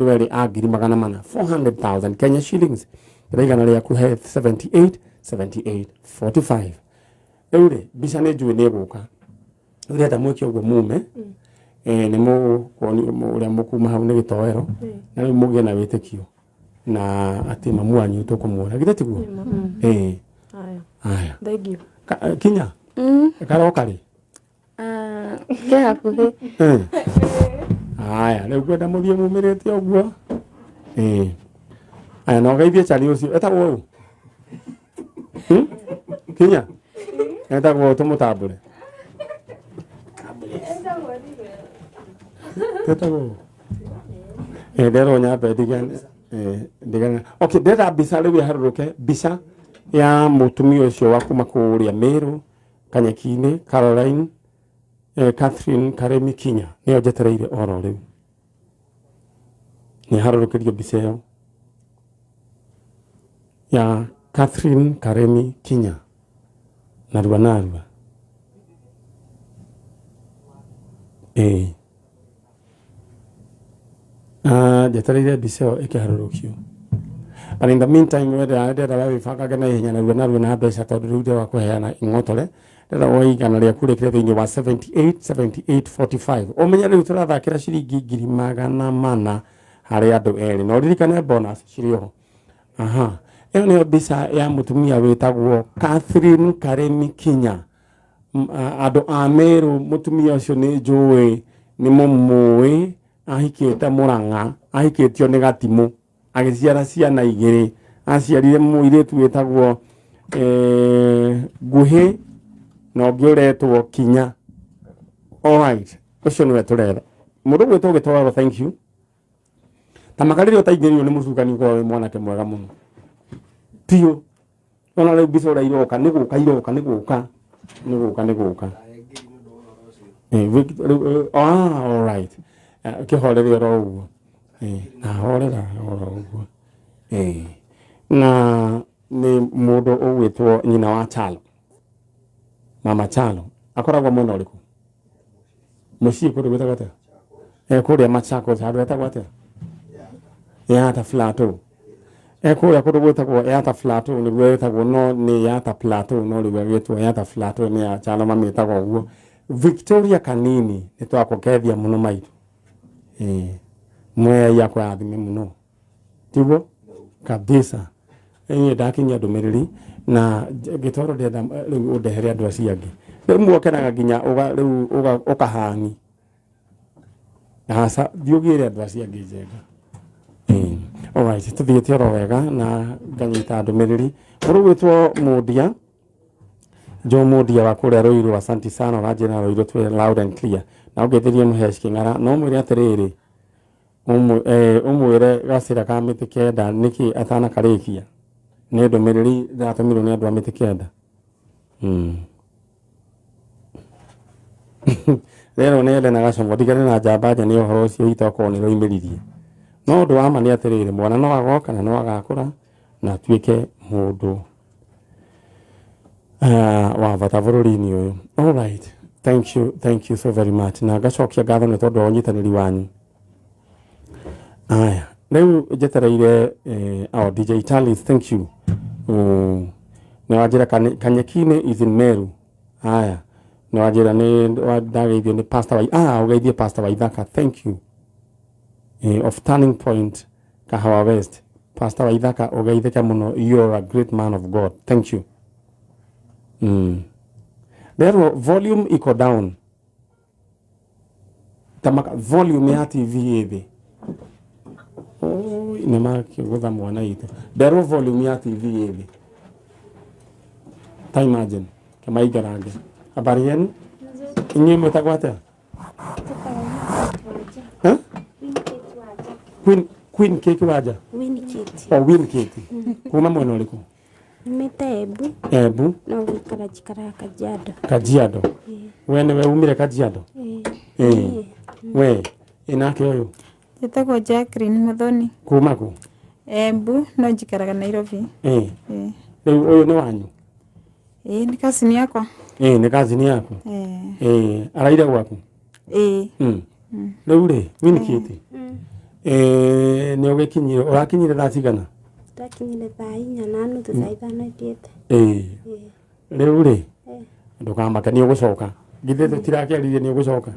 erĩ a 400,000 400,000 Kenya shillings. Ndĩraigana rĩaku he 78 78 45. Rĩu rĩ mbica nĩ njũĩ nĩ ĩgũka. Ũrenda mwĩke ũguo mume nĩ mũkuonio ũrĩa mũkuma hau nĩ gĩtoero na rĩu mũgĩe na wĩtĩkio na atĩ mamu wanyu tũkũmuona. Githĩ tiguo? Ĩĩ. Aya. Thank you. Kinya? Karoka rĩ? Ke hakuhĩ. Aya, rĩu ngwenda mũthiĩ mumĩrĩte ũguo. Ĩĩ. Aya, na ũgeithie Charlie ũcio. Etagwo ũũ? Kinya? Etagwo ũũ tũmũtambũre. Etagwo ũũ? Nderwo nyambe ndigane. Ndigane. Okay, ndĩrenda mbica rĩu ĩharũrũke, mbica ya mũtumia ũcio wa kuma kũrĩa Meru Kanyeki-inĩ, Caroline Catherine Karĩmi Kinya, nĩyo njetereire oro rĩu. Nĩ harũrũkĩrio mbica ĩyo ya Catherine Karĩmi Kinya narua narua. Ĩĩ. Njetereire mbica ĩyo ĩkĩharũrũkio. But in the meantime, we ndĩrenda we wĩbangage na ihenya narua narua na mbeca tondũ rĩu ndĩrenda kũheana ing'otore. Ndĩrenda woe igana rĩaku rĩkĩre thĩinĩ wa 78 78 45. Ũmenye rĩu tũrathakĩra ciringi 400,000 harĩ andũ erĩ. Na ũririkane bonus cirĩ oho. Aha. Ĩyo nĩyo mbica ya mũtumia wĩtagwo Catherine Karemi Kinya. Andũ a Meru mũtumia ũcio nĩ njũĩ nĩ mũmũĩ, ahikĩte Mũrang'a, ahikĩtio nĩ Gatimũ, agĩciara ciana igĩrĩ. Aciarire mũirĩtu wĩtagwo Nguhĩ na ũngĩ ũretwo Kinya. Alright, ũcio nĩwe tũretha. Mũndũ ũgwĩtwo Gĩtwaro, thank you. Ta maka rĩrĩa ũtaingĩrĩirwo nĩ mũcukani ũkoragwo wĩ mwanake mwega mũno. Biũ. Ona rĩu mbica ũrĩa iroka, nĩ gũka iroka, nĩ gũka. Nĩ gũka, nĩ gũka. Rĩu, all right. Kĩhorere oro ũguo. Na horera oro ũguo. Na nĩ mũndũ ũgwĩtwo nyina wa Chalo. Mama Chalo. Akoragwo mwena ũrĩkũ? Mũciĩ kũndũ gwĩtagwo atĩa? Kũrĩa Machakos, handũ hetagwo atĩa? Yatta Plateau. Kũrĩa kũndũ gwĩtagwo Yatta Plateau nĩguo ĩtagwo, no nĩ Yatta Plateau, no rĩu ĩgĩtwo Yatta Plateau nĩ ya Chalo mamĩtaga ũguo. Victoria Kanini, nĩ twakũkethia mũno maitũ. Mwĩai akũrathime mũno. Tiguo? Kabisa. Niĩ ndakinyia ndũmĩrĩri na Gĩtwaro ndĩrenda rĩu ũndehere andũ acio angĩ. Rĩu muokenaga nginya rĩu ũkahangi. Aca, thiĩ ũgĩre andũ acio angĩ njenga. Alright, tũthiĩte oro wega na nganyita ndũmĩrĩri. Mũndũ ũgwĩtwo Mũndia, Joe Mũndia wa kũrĩa Ruiru, asante sana, ũranjĩra Ruiru twĩ loud and clear. Na ũngeithĩrie Mũhesh Kĩng'ara, no ũmwĩre atĩrĩrĩ, ũmwĩre gacĩra ka mĩtĩ kenda nĩkĩ atanakarĩkia. Nĩ ndũmĩrĩri ndĩratũmirwo nĩ andũ a mĩtĩ kenda. Rero nĩ ende na gacomo ndigane na njamba nja nĩ ũhoro ũcio witũ okorwo nĩ roimĩririe. No ũndũ wa ma nĩ atĩrĩrĩ, mwana no agoka na no agakũra na atuĩke mũndũ wa bata bũrũri-inĩ ũyũ. All right. Thank you, thank you so very much. Na ngacokia ngatho nĩ tondũ wa ũnyitanĩri wanyu. Aya, rĩu njetereire oh, DJ Talis, thank you. Nĩ wanjĩra Kanyekini is in Meru. Aya, nĩ wanjĩra nĩ ndageithio nĩ Pastor wa, ũgeithie Pastor wa Ithaka, thank you. Of Turning Point, Kahawa West. Pastor wa Ithaka, ũgeithĩke mũno, you are a great man of God. Thank you. Rero volume iko down. Tamaka volume ya TV ĩ thĩ. Oi, nĩ makĩgũtha mwana witũ. Nderwo volume ya TV ĩ thĩ. Ta imagine, kĩmaingarange. Habari yenu? Inyuĩ mwĩtagwo atĩa? Eh? Queen Cake Wanja? Win Kate. Oh, Win Kate. Kuma mwena ũrĩkũ? Nyumĩte Embu. Embu. No gũikara njikaraga Kajiado. Kajiado. We nĩwe umire Kajiado? We, ĩ nake ũyũ? Njĩtagwo Jacqueline Muthoni. Kuma kũ? Embu, no njikaraga Nairobi. Rĩu ũyũ nĩ wanyu? Nĩ cousin yakwa. Nĩ cousin yaku? Araire gwaku? Rĩu rĩ, Win Kate. Nĩ ũgĩkinyire, ũrakinyire thaa cigana? Ndakinyire thaa 4:30, thaa 5 ithiĩte. Rĩu rĩ, ndũkamake nĩ ũgũcoka. Githĩ tũtirakĩaririe nĩ ũgũcoka?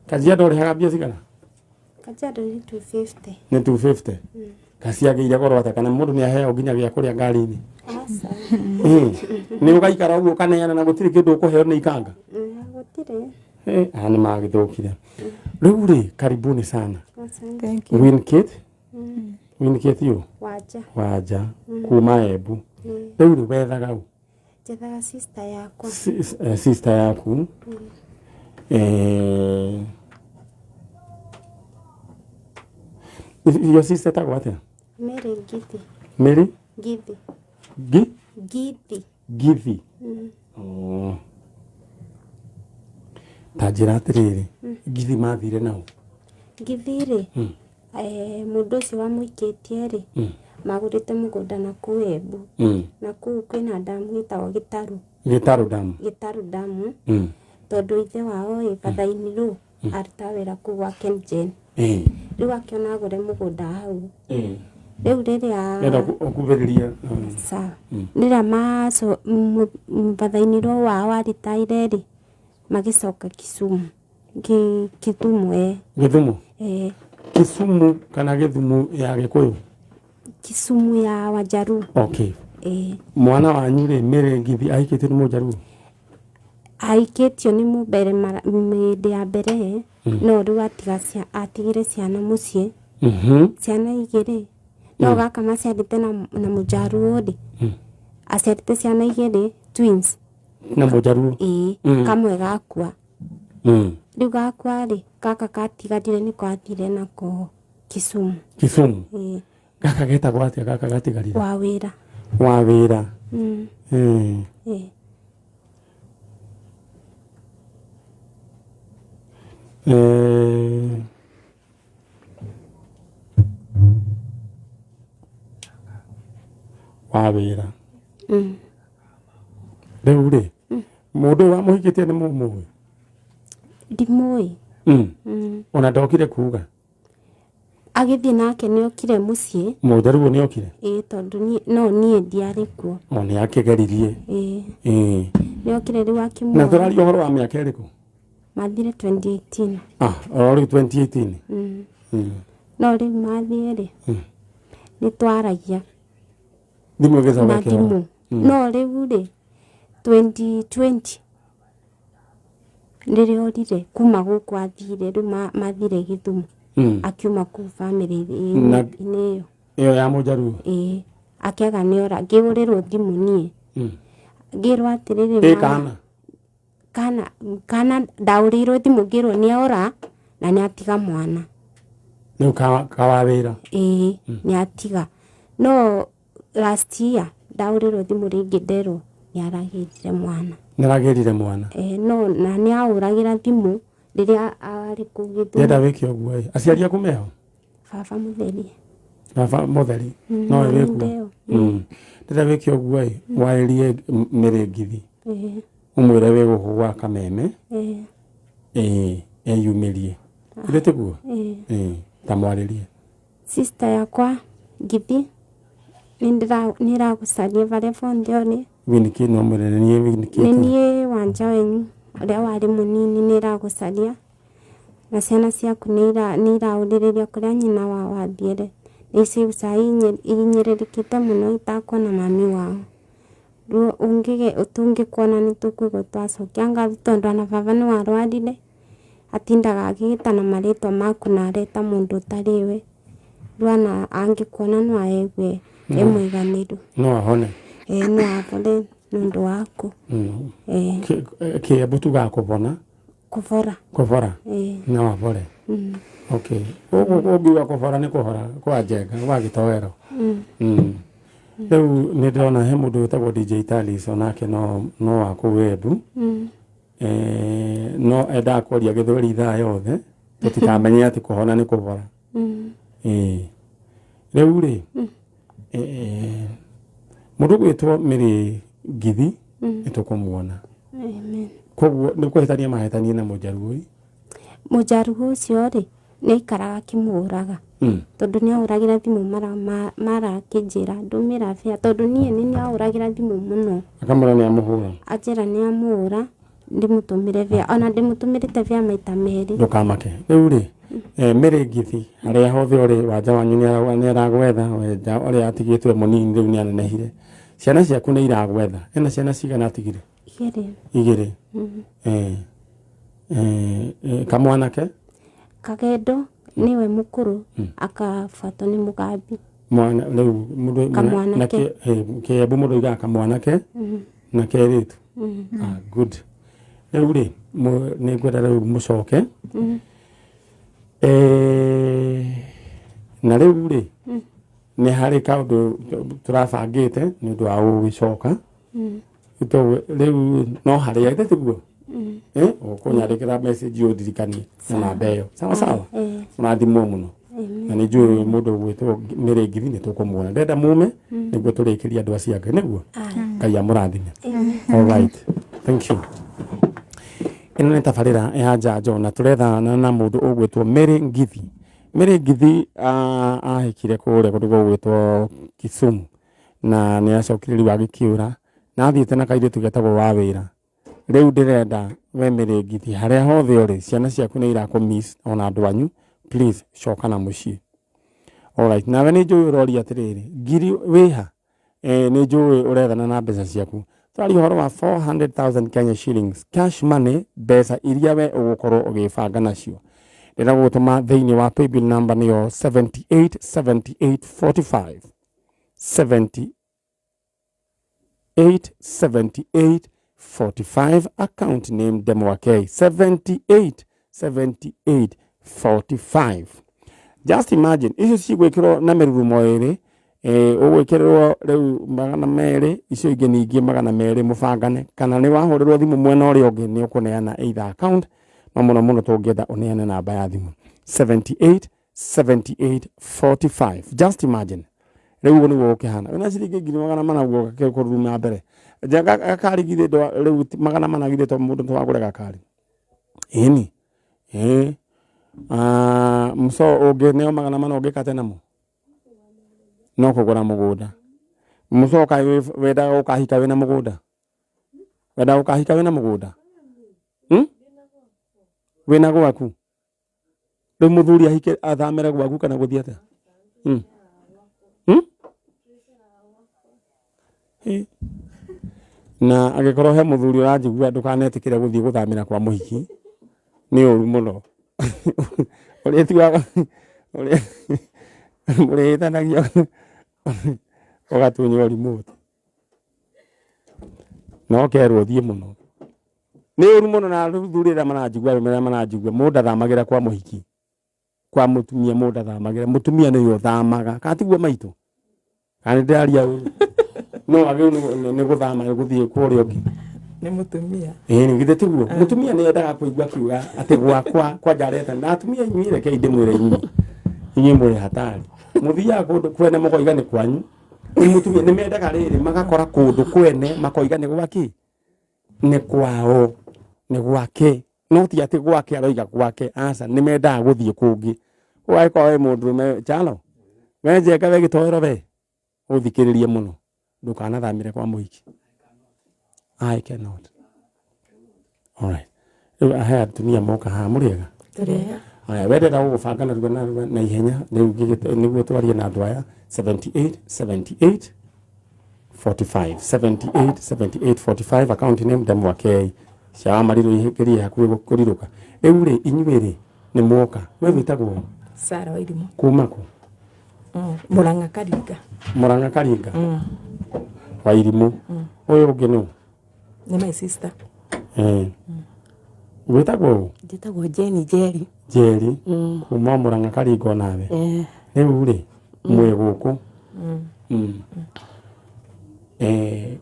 Kajiado ũrĩhaga mbia cigana? Kajiado nĩ 250. Nĩ 250. Kaciagĩire goro atĩa kana mũndũ nĩ aheo nginya gĩa kũrĩa ngari-inĩ? Aca. Nĩ ũgaikara ũguo ũkaneana na gũtirĩ kĩndũ ũkũheo nĩ ikanga? Gũtirĩ. Aya nĩ magĩthũkire. Rĩu rĩ, karibuni sana. Thank you. Win Kate? Win Kate yu? Wanja. Wanja. Kuma Embu. Rĩu rĩ, wethaga ũ? Njethaga sister yakwa. Sister yaku. Your sister etagwo atĩa? Mary Ngithi. Mary? Ngithi. Gi? Ngithi. Ngithi. Oh. Ta njĩra atĩrĩrĩ, Ngithi mathire nao? Ngithi rĩ, mũndũ ũcio wamũikĩtie rĩ, magũrĩte mũgũnda na kũu Embu. Na kũu kwĩna damu ĩtagwo Gĩtarũ. Gĩtarũ damu. Gĩtarũ damu. Tondũ ithe wao ĩ bathaini rũ, arutaga wĩra kũu gwa KenGen. Ĩĩ. Rĩu akĩona agũre mũgũnda hau. Ĩĩ. Rĩu rĩrĩa Nenda ũkuvĩrĩria. Sawa. Rĩrĩa maco mbathainirwo wao aritaire rĩ, magĩcoka Kisumu. Kisumu ĩĩ. Gĩthumo? Ĩĩ. Kisumu kana Gĩthumo ya Gĩkũyũ? Kisumu ya Wajaruo. Okay. Ĩĩ. Mwana wanyu rĩ, Mary Ngithi ahikĩtio nĩ Mũjaruo? Ahikĩtio nĩ mũmbere hĩndĩ ya mbere, no rĩu atiga atigire ciana mũciĩ. Ciana igĩrĩ. No gaka maciarĩte na Mũjaruo rĩ, aciarĩte ciana igĩrĩ, twins. Na Mũjaruo? Ĩĩ, kamwe gakua. Rĩu gakua rĩ, gaka gatigarire nĩko athire nako Kisumu. Kisumu? Ĩĩ. Gaka getagwo atĩa gaka gatigarire? Wa wĩra. Wa wĩra. Ĩĩ. Wa wĩra. Rĩu rĩ, mũndũ ũyũ wamũhikĩtie nĩ mũmũĩ? Ndimũĩ. Ona ndokire kuga? Agĩthiĩ nake nĩokire mũciĩ. Mũjaruo nĩokire? Ĩĩ, tondũ no niĩ ndiarĩ kuo. O nĩakĩgeririe. Ĩĩ. Ĩĩ. Nĩokire rĩu akĩmuona. Na tũraria ũhoro wa mĩaka ĩrĩkũ? Mathire 2018. Ah, o rĩu 2018. No rĩu mathiĩ rĩ, nĩtwaragia. Thimũ ĩgĩcoka Na ĩkĩhora. thimũ. No rĩu rĩ, 2020 rĩrĩa orire kuma gũkũ athire, rĩu mathire Gĩthumo. Akiuma kũu bamĩrĩ-inĩ ĩyo. Ĩyo ya Mũjaruo? Ĩĩ. Akĩaga nĩora, ngĩgũrĩrwo thimũ niĩ. Ngĩrwo atĩrĩrĩ, Ĩ mama, kana? Kana ndaũrĩirwo thimũ ngĩrwo nĩora na nĩatiga mwana. Rĩu kawa wĩra? Ĩĩ, nĩatiga. No last year ndaũrĩrwo thimũ rĩngĩ nderwo nĩaragĩrire mwana. Nĩaragĩrire mwana? Ĩĩ, no na nĩahũragĩra thimũ rĩrĩa arĩ kũu Gĩthumo. Ndĩrenda wĩke ũguo ĩ. Aciari aku meho? Baba mũtheri. Baba mũtheri? No we wĩkuo? Ndeo. Ndĩrenda wĩke ũguo ĩ, warĩrie Mary Ngithi. Ĩĩ. Ũmwĩre wĩ gũkũ gwa Kameme. Ĩĩ. Ĩĩ, eyumĩrie. Githĩ tiguo? Ĩĩ. Ĩĩ, ta mwarĩrie. Sister yakwa Ngithi nĩragũcaria barĩa bonthe ũrĩ. Winiki no mwĩre nĩ niĩ Winiki. Nĩ niĩ wanja wenyu ũrĩa warĩ mũnini nĩragũcaria. Na ciana ciaku nĩiraũrĩrĩria kũrĩa nyina wao athiĩre. Nĩ cai ihinyĩrĩrĩkĩte mũno itakuona mami wao. Rĩu tũngĩkuona nĩtũkũigua twacokia ngatho tondũ ona baba nĩwarwarire. Atindaga agĩĩta na marĩtwa maku na areta mũndũ ũtarĩ we. Rĩu ona angĩkuona no aigue e mũiganĩru. No ahone. Ĩĩ, no ahone nĩ ũndũ waku. Ĩĩ. Kĩembu tugaga kũbona? Kũbora. Kũbora? Ĩĩ. No abore. Okay. Ũguo ũngiuga kũbora nĩ kũhora kwa njenga gwa gĩtoero. Rĩu nĩ ndĩrona he mũndũ wĩtagwo DJ Talis onake no wa kũu Embu. No endaga kwaria gĩthweri ithaa yothe tũtikamenye atĩ kũhona nĩ kũbora. Ĩĩ. Rĩu rĩ, mũndũ ũgwĩtwo Mary Ngithi nĩtũkũmuona. Amen. Koguo nĩ kũhĩtania mahĩtanie na Mũjaruo. Mũjaruo ũcio rĩ, nĩaikaraga akĩmũhũraga. Tondũ nĩahũragĩra thimũ mara akĩnjĩra ndũmĩra bĩa tondũ niĩ nĩ nĩahũragĩra thimũ mũno. Akamwĩra nĩamũhũra. Anjĩra nĩamũhũra ndĩmũtũmĩre bĩa ona ndĩmũtũmĩrĩte bĩa maita merĩ. Ndũkamake. Rĩu rĩ, Mary Ngithi harĩa hothe ũrĩ wanja wanyu nĩaragwetha, wanja ũrĩa atigĩtwo e mũnini rĩu nĩanenehire. Ciana ciaku nĩ iragwetha. Ena ciana cigana atigire? Igĩrĩ. Igĩrĩ. Kamwanake? Kagendo nĩwe mũkũrũ akabuatwo nĩ Mũgambi. Mwana rĩu mũndũ Kamwanake. Kĩembu mũndũ oigaga kamwanake na kerĩtu. Ah, good. Rĩu rĩ, nĩngwenda rĩu mũcoke. Na rĩu rĩ, nĩ harĩ kaũndũ tũrabangĩte nĩ ũndũ wa gũgĩcoka. Rĩu no harĩa ĩte tiguo? Ũkũnyandĩkĩra message ũndirikanie na namba ĩyo. Sawa sawa? Mũrathimwo mũno. Na nĩ njũĩ mũndũ ũgwĩtwo Mary Ngithi nĩ tũkũmuona. Ndĩrenda mume nĩguo tũrĩkĩrie andũ acio angĩ nĩguo? Ngai amũrathime. All right. Thank you. Ĩno nĩ tabarĩra ya njanjo na tũrethana na mũndũ ũgwĩtwo Mary Ngithi. Mary Ngithi ahikire kũrĩa kũndũ gũgwĩtwo Kisumu na nĩ acokire rĩu agĩkĩũra na athiĩte na kairĩtu getagwo Wawĩra. Rĩu ndĩrenda we Mary Ngithi harĩa hothe ũrĩ ciana ciaku nĩ irakũ miss ona andũ anyu, please coka na mũciĩ. Alright, nawe nĩ njũĩ ũroria atĩrĩrĩ, ngiri wĩha? Nĩ njũĩ ũrethana na mbeca ciaku. Tũraria ũhoro wa 400,000 Kenya shillings cash money, mbeca iria we ũgũkorwo ũgĩbanga nacio. Ndĩrenda gũgũtũma thĩinĩ wa paybill number nĩyo 787845 787845 account name Demwakei 787845. Just imagine icio cigwĩkĩrwo na mĩrurumo ĩrĩ, ũgwĩkĩrĩrwo rĩu 200, icio ingĩ ningĩ 200 mũbangane, kana nĩ wahũrĩrwo thimũ mwena ũrĩa ũngĩ nĩ ũkũneana either account, no mũno mũno tũngĩenda ũneane namba ya thimũ 787845. Just imagine rĩu ũguo nĩguo gũkĩhana wĩna ciringi 400,000 ũguo gakĩruma mbere gakari githĩ rĩu 400 githĩ to mũndũ towagũre gakari ĩni mũco ũngĩneo 400 ũngĩka atĩa namo? No kũgũra mũgũnda. Mũco kaĩ wendaga gũkahika wĩna mũgũnda? Wendaga gũkahika wĩna mũgũnda? Wĩna gwaku? Rĩu mũthuri ahike athamĩre gwaku kana gũthiĩ atĩa? Na angĩkorwo he mũthuri ũranjigua ndũkanetĩkĩre gũthiĩ gũthamĩra kwa mũhiki, nĩ ũru mũno. Ũrĩtuaga mũrĩhĩtanagia ũgatunywo remote. No kerwo ũthiĩ mũno. Nĩ ũru mũno na athuri arĩa maranjigua, arũme arĩa maranjigua, mũndũ ndathamagĩra kwa mũhiki, kwa mũtumia mũndũ ndathamagĩra, mũtumia nĩwe ũthamaga. Kana tiguo maitũ? Kana nĩ ndĩraria ũru? No agĩrĩirwo nĩ gũthama gũthiĩ kwa ũrĩa ũngĩ. Nĩ mũtumia. Ĩĩ githĩ tiguo? Mũtumia nĩ endaga kũigua akiuga atĩ gwakwa kwanja areta na atumia inyuĩ rekei ndĩmwĩre inyuĩ. Inyuĩ mũrĩ hatari. Mũthiaga kũndũ kwene mũkoiga nĩ kwanyu. Nĩ mũtumia nĩ mendaga rĩrĩ magakora kũndũ kwene makoiga nĩ gwaki? Nĩ kwao, nĩ gwake. No ti atĩ gwake aroiga gwake, aca, nĩ mendaga gũthiĩ kũngĩ. Ũgagĩkorwo wĩ mũndũrũme Chalo, we Njenga we gĩtoero we, ũthikĩrĩrie mũno, ndũkanathamĩre kwa mũhiki. I cannot. Alright. Rĩu he atumia moka haha, mũrĩega? Tũrĩega. Aya, we ndĩrenda gũgũbanga narua narua na ihenya rĩu nĩguo twarie na andũ aya 78 78 45 78 78 45 account name Ndemwakei cia Marirũ ihĩkĩrie hakuhĩ kũrirũka. Rĩu rĩ inyuĩ rĩ nĩ mwoka, we wĩtagwo Sara Wairimu. Kuma kũ? Mũrang'a Karinga. Mũrang'a Karinga. Wairimu. Ũyũ ũngĩ nũ? Nĩ my sister. Wĩtagwo ũ? Njĩtagwo Jane Njeri. Njeri. Kuma Mũrang'a Karinga onawe. Rĩu rĩ mwĩ gũkũ.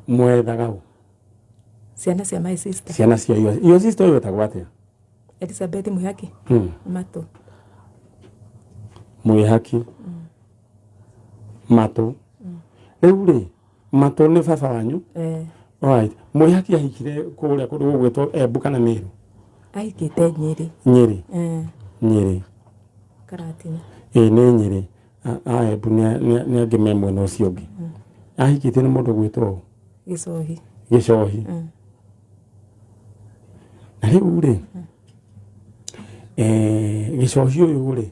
Mwethaga ũ? Ciana cia my sister. Ciana cia your sister ũyũ wetagwo atĩa? Elizabeth Mwihaki. Matũ. Mwihaki. Matũ. Rĩu rĩ Matũ nĩ baba wanyu? Alright. Mwihaki ahikire kũrĩa kũndũ gũgwĩtwo Embu kana Meru? Ahikĩte Nyĩrĩ. Nyĩrĩ. Nyĩrĩ. Karatina. Ĩĩ nĩ Nyĩrĩ. A Embu nĩ angĩ me mwena ũcio ũngĩ. Ahikĩtio nĩ mũndũ ũgwĩtwo ũ? Gĩcohi. Gĩcohi. Na rĩu rĩ, Gĩcohi ũyũ rĩ,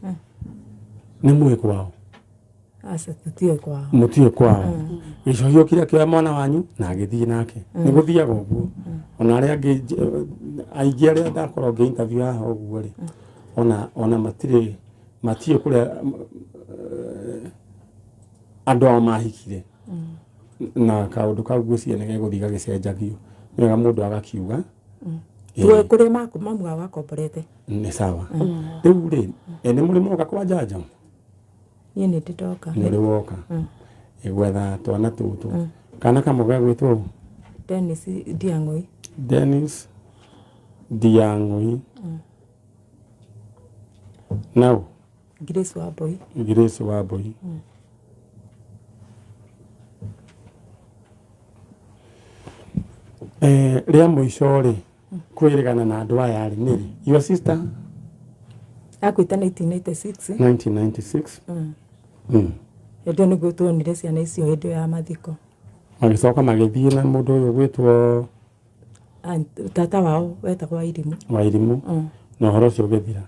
nĩ mũĩ kwao? Aca, tũtiũĩ kwao. Mũtiũĩ kwao. Gĩcohi okire akĩoya mwana wanyu na agĩthiĩ nake. Nĩ gũthiaga ũguo. Ona arĩa angĩ, aingĩ arĩa ndakorwo ngĩ interview haha ũguo rĩ, ona matirĩ, matiũĩ kũrĩa andũ ao mahikire. Na kaũndũ kau ngwĩciria nĩ gegũthiĩ gagĩcenjagio. Nĩ wega mũndũ agakiuga. Tuoe kũrĩa mamu wao akomborete. Nĩ sawa. Rĩu rĩ, nĩ mũrĩ mwoka kwa Njanjo? Niĩ nĩ ndĩ ndoka. Nĩ ũrĩ woka. Gwetha twana tũtũ. Kana kamwe gegwĩtwo ũ? Dennis Ndiang'ũi. Dennis Ndiang'ũi. Nau? Grace Wambui. Grace Wambui. Rĩa mũico rĩ, kwĩrĩgana na andũ aya rĩ, nĩ rĩ? Your sister? Akuĩte 1996. 1996. Hĩndĩ ĩyo nĩguo tuonire ciana icio hĩndĩ ĩyo ya mathiko. Magĩcoka magĩthiĩ na mũndũ ũyũ gwĩtwo Tata wao wetagwo Wairimũ. Wairimũ. Na ũhoro ũcio ũgĩthira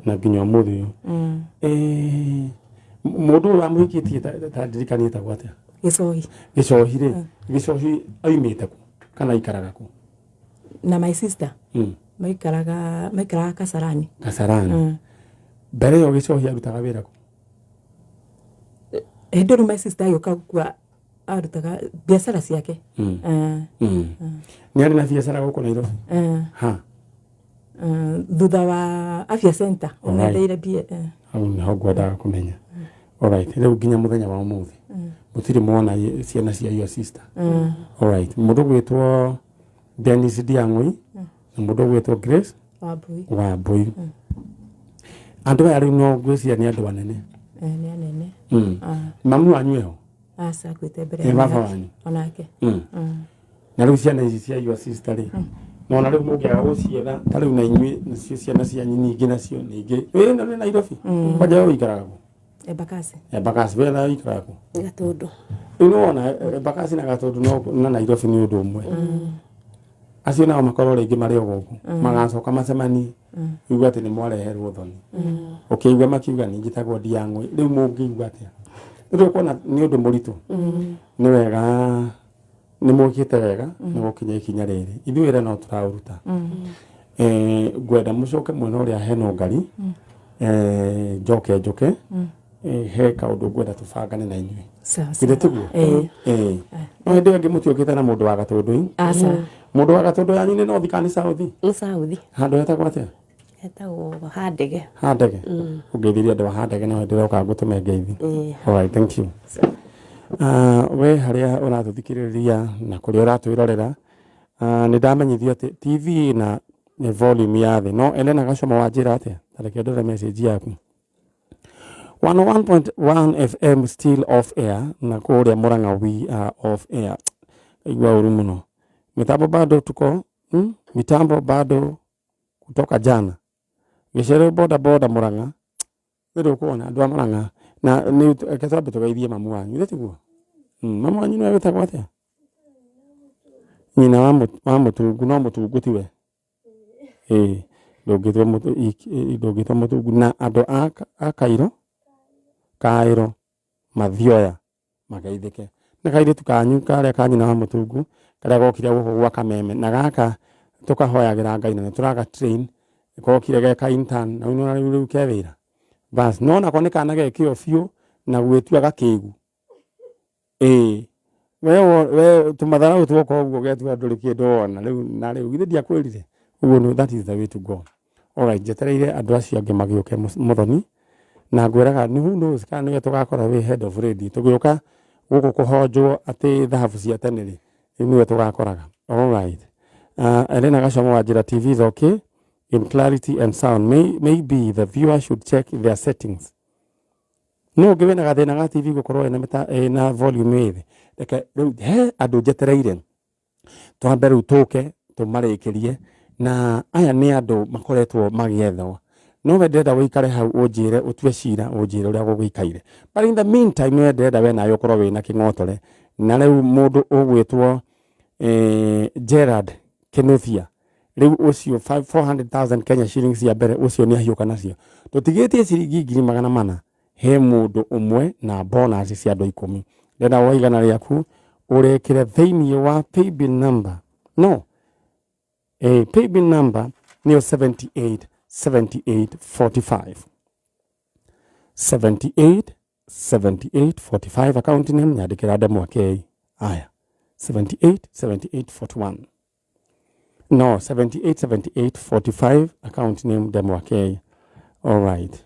na nginya ũmũthĩ ũyũ. Mũndũ ũyũ wamũhikĩtie ta ndirikanie etagwo atĩa? Gĩcohi. Gĩcohi rĩ, Gĩcohi oimĩte kũ kana aikaraga kũ? Na my sister maikaraga Kasarani. Kasarani. Mbere ĩyo Gĩcohi arutaga wĩra kũ? Hĩndĩ ĩyo my sister agĩũka gũkua arutaga biacara ciake. Nĩ arĩ na biacara gũkũ Nairobi? Ha? Thutha wa Afya Center ũng'etheire bia. Hau nĩho ngwendaga kũmenya. Alright, rĩu nginya mũthenya wa ũmũthĩ mũtirĩ mwona ciana cia your sister. Alright, mũndũ gwĩtwo Dennis Ndiang'ui na mũndũ gwĩtwo Grace Wambui. Wambui. Andũ aya rĩu no ngwĩciria nĩ andũ anene. Nĩ anene. Mamu wanyu eho? Aca, akuĩte mbere Ĩ ya baba onake. wanyu? Onake. Na rĩu ciana ici cia your sister rĩ, nona rĩu mũngĩaga gũcietha ta rĩu na inyuĩ nacio ciana cianyu ningĩ nacio ningĩ wĩ na Nairobi kwanja we ũikaraga kũ? Embakasi. Embakasi. We nawe ũikaraga kũ? Gatũndũ. Rĩu nĩwona Embakasi na Gatũndũ na Nairobi nĩ ũndũ ũmwe. Acio nao makorwo rĩngĩ marĩ o gũkũ magacoka macemanie uga atĩ nĩ mwareherwo thoni ũkĩigua makiuga nĩ njĩtagwo Ndiang'ui. Rĩu mũngĩigua atĩa? Rĩu ũkuona nĩ ũndũ mũritũ. Nĩ wega nĩ mwĩkĩte wega nĩ gũkinya ikinya rĩrĩ. Ithuĩ wĩra no tũraũruta. Ngwenda mũcoke mwena ũrĩa hena ũngari, njoke njũke he kaũndũ ngwenda tũbangane na inyuĩ. Sawa. Githĩ tiguo? Ĩĩ. No hĩndĩ ĩyo ĩngĩ mũtiũkĩte na mũndũ wa Gatũndũ. Aca. Mũndũ wa Gatũndũ yanyu nĩ north kana nĩ south? Nĩ south. Handũ hetagwo atĩa? Hetagwo Handege. Handege. Ũngeithirie andũ a Handege no hĩndĩ ĩroka ngũtũme ngeithi. Alright, thank you. We harĩa ũratũthikĩrĩria na kũrĩa ũratwĩrorera, nĩ ndamenyithio atĩ TV na volume ya thĩ. No Elena Gacomo wanjĩra atĩa? Ta reke ndore message yaku. 101.1 FM still off air na kũrĩa Murang'a we are off air. Igua ũru mũno. Mitambo bado tuko, mitambo bado kutoka jana. Gĩcerero boda boda Murang'a. Nĩ ũkuona andũ a Murang'a na nĩ reke twambe tũgeithie mamu wanyu, githĩ tiguo? Mamu wanyu nĩwe wĩtagwo atĩa? Nyina wa Mũtungu, no Mũtungu tiwe? Ĩĩ, ndũngĩtwo Mũtungu. Na andũ a Kairo, Kaĩro, Mathioya mageithĩke. Na kairĩtu kanyu karĩa ka nyina wa Mũtungu karĩa gokire gũkũ gwa Kameme na gaka tũkahoyagĩra Ngai na nĩ tũraga train, kokire geka intern na rĩu rĩu ke wĩra. Bas, no nako nĩ kana gekĩo biũ na gwĩtua gakĩgu. Ĩĩ. We tũmatharau twoka ũguo getua ndũrĩ kĩndũ wona rĩu na rĩu githĩ ndiakwĩrire. Ũguo nĩ that is the way to go. Alright, njetereire andũ acio angĩ magĩũke Mũthoni na ngwĩraga nĩ who knows kana nĩwe tũgakorwo wĩ head of radio tũgĩũka gũkũ kũhonjwo atĩ thahabu cia tene rĩ, rĩu nĩwe tũgakoraga. Alright. Elena Gacomo wa Njĩra TV is okay in clarity and sound. Maybe the viewer should check their settings. No ũngĩ wĩna gathĩna ga TV gũkorwo ĩna volume ĩ thĩ. Reke rĩu he andũ njetereire twambe rĩu tũke tũmarĩkĩrie na aya nĩ andũ makoretwo magĩethwo. No we ndĩrenda ũikare hau ũnjĩre ũtue cira ũnjĩre ũrĩa gũgĩikaire. But in the meantime we ndĩrenda we nawe ũkorwo wĩna kĩng'otore. Na rĩu mũndũ ũgwĩtwo Gerard Kinuthia rĩu ũcio 400,000 Kenya shillings ya mbere ũcio nĩ ahiũka nacio. Tũtigĩtie ciringi 400,000 he mũndũ ũmwe na bonus cia andũ 10. Ndĩrenda woe igana rĩaku ũrekĩre thĩinĩ wa paybill number. No. Paybill number nĩyo 78 78 45. 78 78 45 account name nyandĩkĩra Ndemwa K. Aya. 78 78 41. No, 78 78 45 account name Ndemwa K. All right.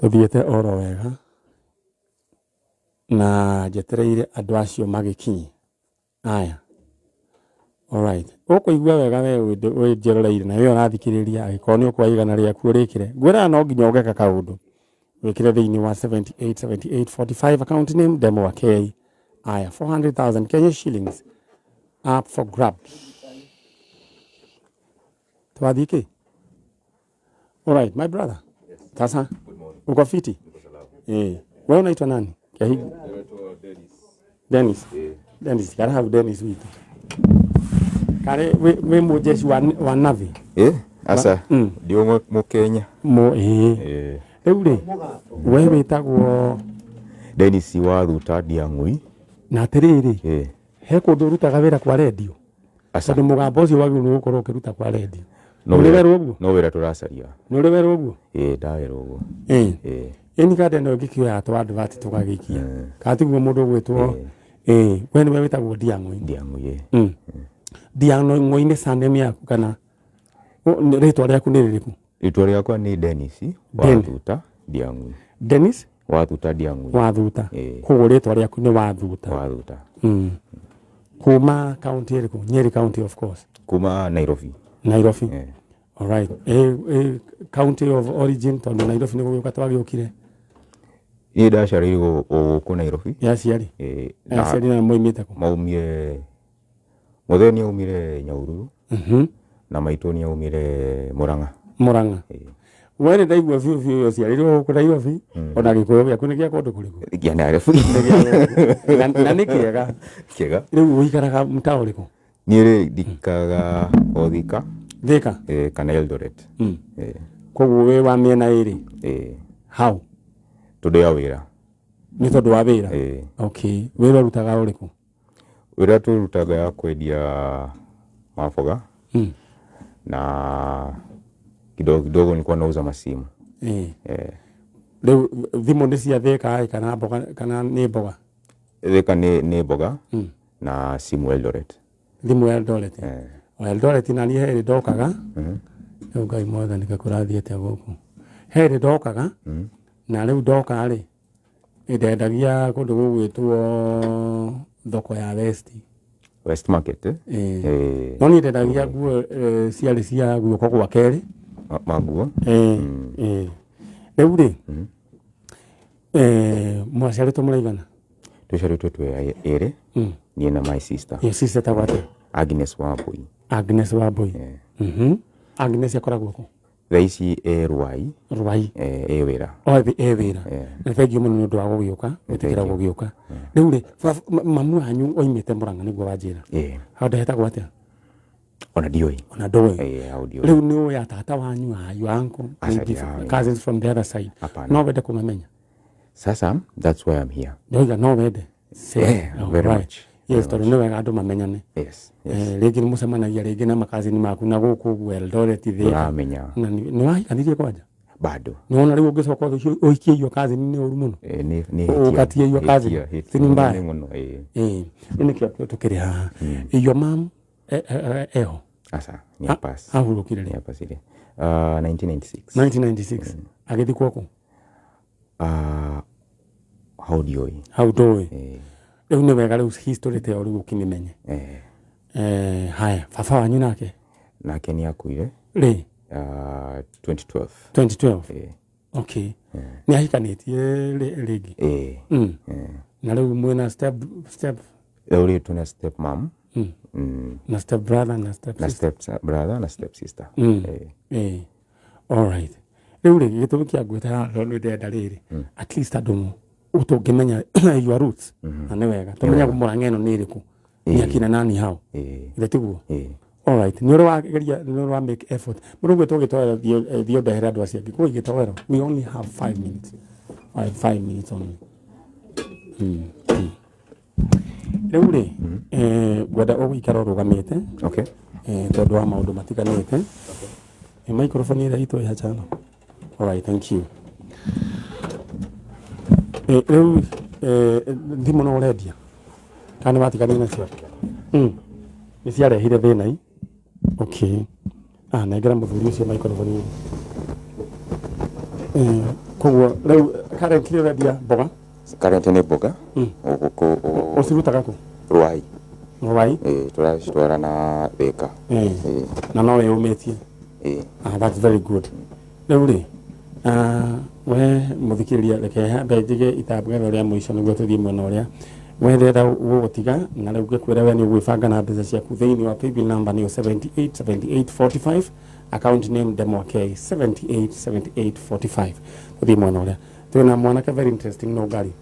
Tũthiĩte oro wega na njetereire andũ acio magĩkinye. Aya. Alright. Ũkũigua wega we wĩnjeroreire na we ũrathikĩrĩria angĩkorwo nĩ ũkuoya igana rĩaku ũrĩkĩre. Ngwĩraga no nginya ũgeka kaũndũ. Wĩkĩre thĩinĩ wa 78 78 45 account name Ndemwa K. Aya, 400,000 Kenya shillings up for grabs. Twathiĩ kĩ? Alright, my brother. Sasa uko fiti? Eh. Wewe unaitwa nani? Kiahigu. Dennis. Dennis, kara hau Dennis witũ. Kare wĩ mũjeshi wa Navy. Eh, aca ndi ũmwe Mũkenya. Mo eh. Eh. Rĩu rĩ, we wĩtagwo Dennis wa Thuta Ndiang'ui. Na atĩrĩrĩ, Eh. he kũndũ ũrutaga wĩra kwa redio? Aca. Tondũ mũgambo ũcio wagĩrĩirwo nĩ gũkorwo ũkĩruta kwa redio. No Nĩ ũrĩ wĩra- werwo ũguo? No wĩra tũracaria. Nĩ ũrĩ werwo ũguo? Ĩĩ ndawerwo ũguo. Ĩĩ. Ĩĩ. Ĩni kanda ĩno ĩngĩkĩoya tũ advert tũgagĩikia. Kana tiguo mũndũ ũgwĩtwo ĩĩ, we nĩwe wĩtagwo Ndiang'ui. Ndiang'ui ĩĩ. Ndiang'ui nĩ surname yaku kana rĩtwa rĩaku nĩ rĩrĩkũ? Rĩtwa rĩakwa nĩ Dennis wa Den- Thuta Ndiang'ui. Dennis Wa Thuta Ndiang'ui. wa Thuta. Ĩĩ. Koguo rĩtwa rĩaku nĩ wa Thuta. Wa Thuta. Kuma county ĩrĩkũ? Nyeri county of course. Kuma Nairobi. Nairobi. Eh. Alright. County of origin tondũ Nairobi nĩ gũgĩũka twagĩũkire. Niĩ ndaciarĩirwo gũkũ Nairobi. Ya aciari? Ĩĩ. Aciari nao moimĩte kũ? Maumire Mũthee nĩ aumire Nyahururu. Na maitũ nĩ aumire Murang'a. Murang'a. We nĩ ndaigua biũ biũ ũciarĩirwo gũkũ Nairobi ona gĩkũyũ gĩaku nĩ gĩa kũndũ kũrĩkũ? Kĩa Nairobi. Na nĩ kĩega. Kĩega. Rĩu ũikaraga mtaa ũrĩkũ? Niĩ rĩ ndikaraga o Thika. Thika? Ĩĩ kana Eldoret. Ĩĩ. Koguo wĩ wa mĩena ĩrĩ? Ĩĩ. How? Tondũ ya wĩra. Nĩ tondũ wa wĩra? Ĩĩ. Okay. Wĩra ũrutaga ũrĩkũ? Wĩra tũrutaga ya kwendia maboga na kidogo kidogo nilikuwa nauza masimu. Ĩĩ. Eh. Rĩu thimũ nĩ cia Thika ĩ kana mboga kana nĩ mboga? Thika nĩ mboga na simu Eldoret. Thimũ Eldoret. O Eldoret na niĩ he hĩndĩ ndokaga. Rĩu Ngai mwathani kaĩ kũrathiĩ atĩa gũkũ? He hĩndĩ ndokaga na rĩu ndoka rĩ ndendagia kũndũ gũgwĩtwo thoko ya West. West Market eh? Ĩĩ. Ĩĩ. No niĩ ndendagia nguo ciarĩ cia guoko gwa kerĩ. Manguo? Ĩĩ. Ĩĩ. Rĩu rĩ mwaciarĩtwo mũraigana? Tũciarĩtwo twĩ erĩ. Niĩ na my sister. Your sister etagwo atĩa? Agnes Wambui. Agnes Wambui. Agnes akoragwo kũ? Thaa ici e Ruai. Ruai. E wĩra. O e wĩra. Na thengiũ mũno nĩ ũndũ wa gũgĩũka, gwĩtĩkĩra gũgĩũka. Rĩu rĩ, mamu wanyu oimĩte Murang'a nĩguo wanjĩra. Ĩĩ. Handũ hetagwo atĩa? Ona ndiũĩ. Ona ndũĩ. Ĩĩ, hau ndiũĩ. Rĩu nĩ ũĩ tata wanyu, your uncle, Aca, maybe ndiramenya. cousins from the other side. Hapana. No wende kũmamenya? Sasa that's why I'm here. Ndoiga no wende. Say, Yeah, oh, very right. much. Yes, tondũ nĩ wega andũ mamenyane. Yes, yes. Rĩngĩ nĩ mũcemanagia rĩngĩ na makazini maku na gũkũ ũguo Eldoret Thika. Ndũramenya. Na nĩ wahikanirie kwanja? Bado. Nĩ wona rĩu ũngĩcoka ũhikie iyo kazini nĩ ũru mũno. Nĩ hĩtia. Ũkatie iyo kazini. Hĩtia, Si nĩ mbaya? nĩ mũno, ĩĩ. Ĩĩ. Rĩu nĩkĩo tũkĩrĩ haha. Your mom eho? Aca, nĩ apass. Ahurũkire rĩ? Nĩ apacire. 1996. 1996. Agĩthikwo kũ? Hau ndiũĩ. Hau ndũĩ. Rĩu nĩ wega rĩu history ta ĩyo rĩu ũkĩmĩmenye. Haya, baba wanyu nake? Nake nĩ akuire. Rĩ? 2012. 2012? Ĩĩ. Okay. Nĩ ahikanĩtie rĩngĩ? Ĩĩ. Na rĩu mwĩna step Rĩu rĩ twĩna step mom. Na step brother na step Na sister. step brother na step sister. Ĩĩ. Ĩĩ. All right. Rĩu rĩ gĩtũmi kĩa ngwĩta haha tondũ ndĩrenda rĩrĩ at least andũ tũngĩmenya your roots na nĩ wega tũmenye Murang'a ĩno nĩ ĩrĩkũ nĩ akina nani hau ithe tiguo? All right. Nĩ ũrĩ wageria, nĩ ũrĩ wa make effort. Mũndũ ũgwĩtwo gĩtoero thiĩ ũndehere andũ acio angĩ. Kũu gĩtoero we only have 5 minutes. 5 minutes only. Rĩu rĩ ngwenda ũgũikara ũrũgamĩte. Okay. Tondũ wa maũndũ matiganĩte. Microphone ĩrĩa itũ ĩha channel. All right, thank you. Rĩu thimũ no ũrendia? Kana nĩ watiganire nacio? Nĩ ciarehire thĩna i? Okay. Nengera mũthuri ũcio microphone ĩyo. Koguo rĩu currently ũrendia mboga? Currently nĩ mboga. Ũcirutaga kũ? Ruai. Ruai? Ĩĩ, tũracitwara na Thika. Ĩĩ. Na no wĩyũmĩtie? Ĩĩ. That's very good. Rĩu rĩ, we mũthikĩrĩria reke hambe njige itambũra rĩa mũico nĩguo tũthiĩ mwena ũrĩa we ndĩrenda gũgũtiga na rĩu ngĩkwĩra we nĩ ũgwĩbanga na mbeca ciaku thĩinĩ wa paybill number nĩyo 78 78 45 Account name Ndemwa K 78 78 45. Tũthiĩ mwena ũrĩa twĩna mwanake very interesting, no ngari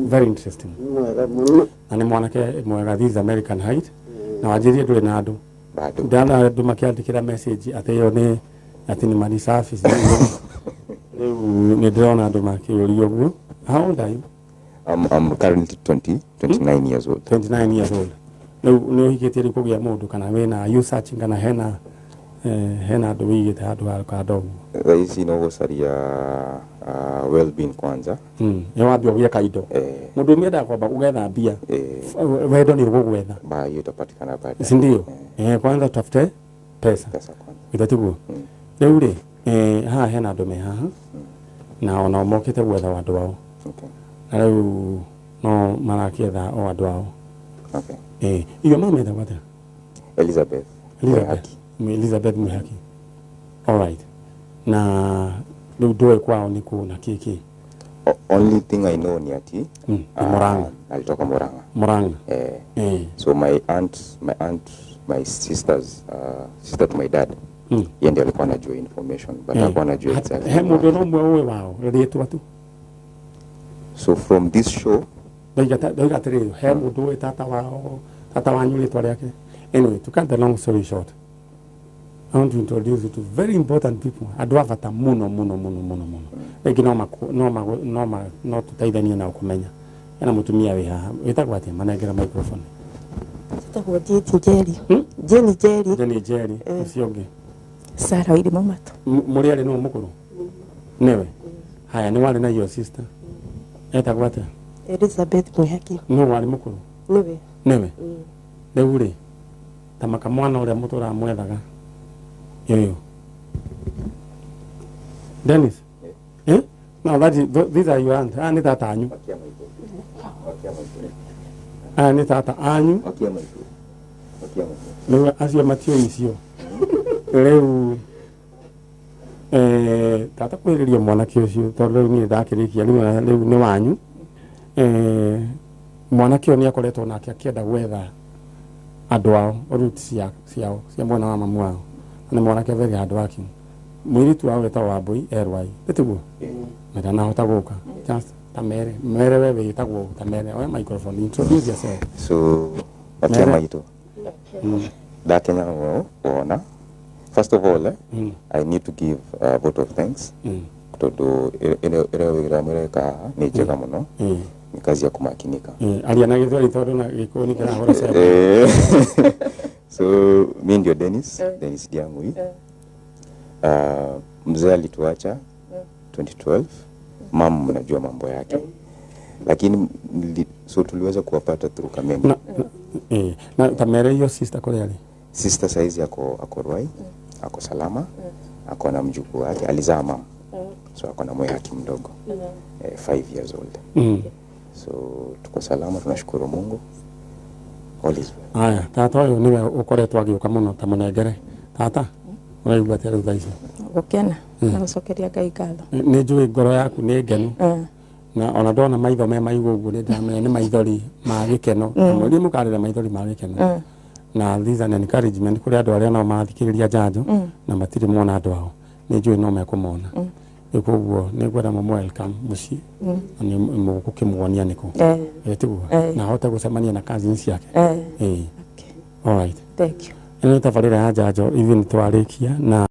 very interesting. Mwega mũno. Na nĩ mwanake mwega, this is American height, na wanjĩrie ndũrĩ na andũ. Bado. Ndana andũ makĩandĩkĩra message atĩ ĩyo nĩ atĩ nĩ mani safi. Rĩu nĩ ndĩrona andũ makĩũria ũguo. How old are you? I'm currently 20, 29 years old. 29 years old. Rĩu nĩ ũhikĩtie rĩu kũgĩa mũndũ kana wĩna, are you searching, kana hena andũ wĩigĩte handũ ha kando ũguo? Thaa ici no gũcaria well-being kwanza. Nĩ wambia ũgĩe kaindo. Mũndũ ũmwe endaga kwamba ũgetha mbia, wendo nĩ ũgũgwetha. Ba hiyo itapatikana baadaye. Si ndio? Kwanza tutafute pesa. Pesa kwanza. Githĩ tiguo? Rĩu rĩ, haha hena andũ me haha na onao mokĩte gwetha andũ ao. Na rĩu no marakĩetha o andũ ao. Iyo mama etagwo atĩa? Elizabeth. Elizabeth. Elizabeth Mwihaki. All right. Na rĩu ndũĩ kwao nĩ kũ na kĩ kĩ? Only thing I know ni ati Ni Murang'a. Alitoka Murang'a. Murang'a. So my aunt, my sister's sister to my dad. Yeye ndiye alikuwa anajua information, but hakuwa anajua exactly. He mũndũ no ũmwe ũĩ wao rĩtwa tu? So from this show Ndoiga atĩrĩrĩ, he mũndũ ũĩ tata wao, tata wanyu rĩtwa rĩake? Anyway, to cut the long story short, I want to introduce you to very important people, andũ a bata mũno mũno mũno mũno mũno. Rĩngĩ no maku- no magu- no ma no tũteithanie nao kũmenya. Hena mũtumia wĩ haha wĩtagwo atĩa? Manengera microphone. Njĩtagwo Jane Njeri. Jane Njeri. Jane Njeri. Ũcio ũngĩ? Sara Wairimu Mato. Mũrĩ arĩ nũ mũkũrũ? Nĩwe. Haya, nĩ warĩ na your sister etagwo atĩa? Elizabeth Mwihaki. Nũ warĩ mũkũrũ? Nĩwe. Nĩwe. Rĩu rĩ, ta makamwana ũrĩa mũtũraga mwethaga ũyũ Dennis, eh? No, that is, these are your aunt. Aya nĩ tata anyu. Aya nĩ tata anyu. Rĩu acio matiũĩ icio. Rĩu tata kwĩrĩria mwanake ũcio tondũ rĩu niĩ ndakĩrĩkia rĩu nĩ wanyu. Mwanake ũyũ nĩ akoretwo nake akĩenda gwetha andũ ao, roots ciao cia mwena wa mamu wao. Na nĩ mwanake very hard working. Mũirĩtu wao wetagwo Wambui Erwai, ĩtiguo? Na ndanahota gũka. Just ta mere mere, we wĩtagwo, ta mere, oya microphone, introduce yourself. So wakia Mere. Maitũ, ndakenya mũno kuona. First of all, I need to give a vote of thanks tondũ ĩrĩa wĩra mũreka haha nĩ njega mũno, ni kazi ya kumakinika. Aria na Gĩthweri tondũ na Gĩkũyũ nĩ kĩrahũra cembe. So mi ndio Dennis, Dennis Diangui. Mzee alituacha 2012. Mam mnajua mambo yake, lakini so tuliweza kuwapata through Kameme. Na ta mere your sister kũrĩa arĩ. Sister saizi ako Ruai, ako salama, ako na mjukuu wake, alizaa mam, so ako na Mwihaki mdogo, 5 years old. So tuko salama, tunashukuru Mungu, all is well. Aya, tata ũyũ nĩwe ũkoretwo agĩũka mũno, ta mũnengere. Tata, ũraigua atĩa rĩu thaa ici? Gũkena na gũcokeria Ngai ngatho. Nĩ njũĩ ngoro yaku nĩ ngenu, na ona ndona maitho me maigũ ũguo nĩ ndĩramenya nĩ maithori ma gĩkeno. Na mũkarĩra maithori ma gĩkeno. Na this is an encouragement kũrĩ andũ arĩa nao mathikĩrĩria njanjo na matirĩ mona andũ ao. Nĩ njũĩ no mekũmona. Rĩu koguo nĩ ngwenda mũmũ welcome mũciĩ na nĩ mũgũkĩmuonia nĩkũ. Tiguo? Na ahote gũcemania na cousins ciake. All right. Thank you. Ĩno nĩ tabarĩra ya njanjo, ithuĩ nĩ twarĩkia na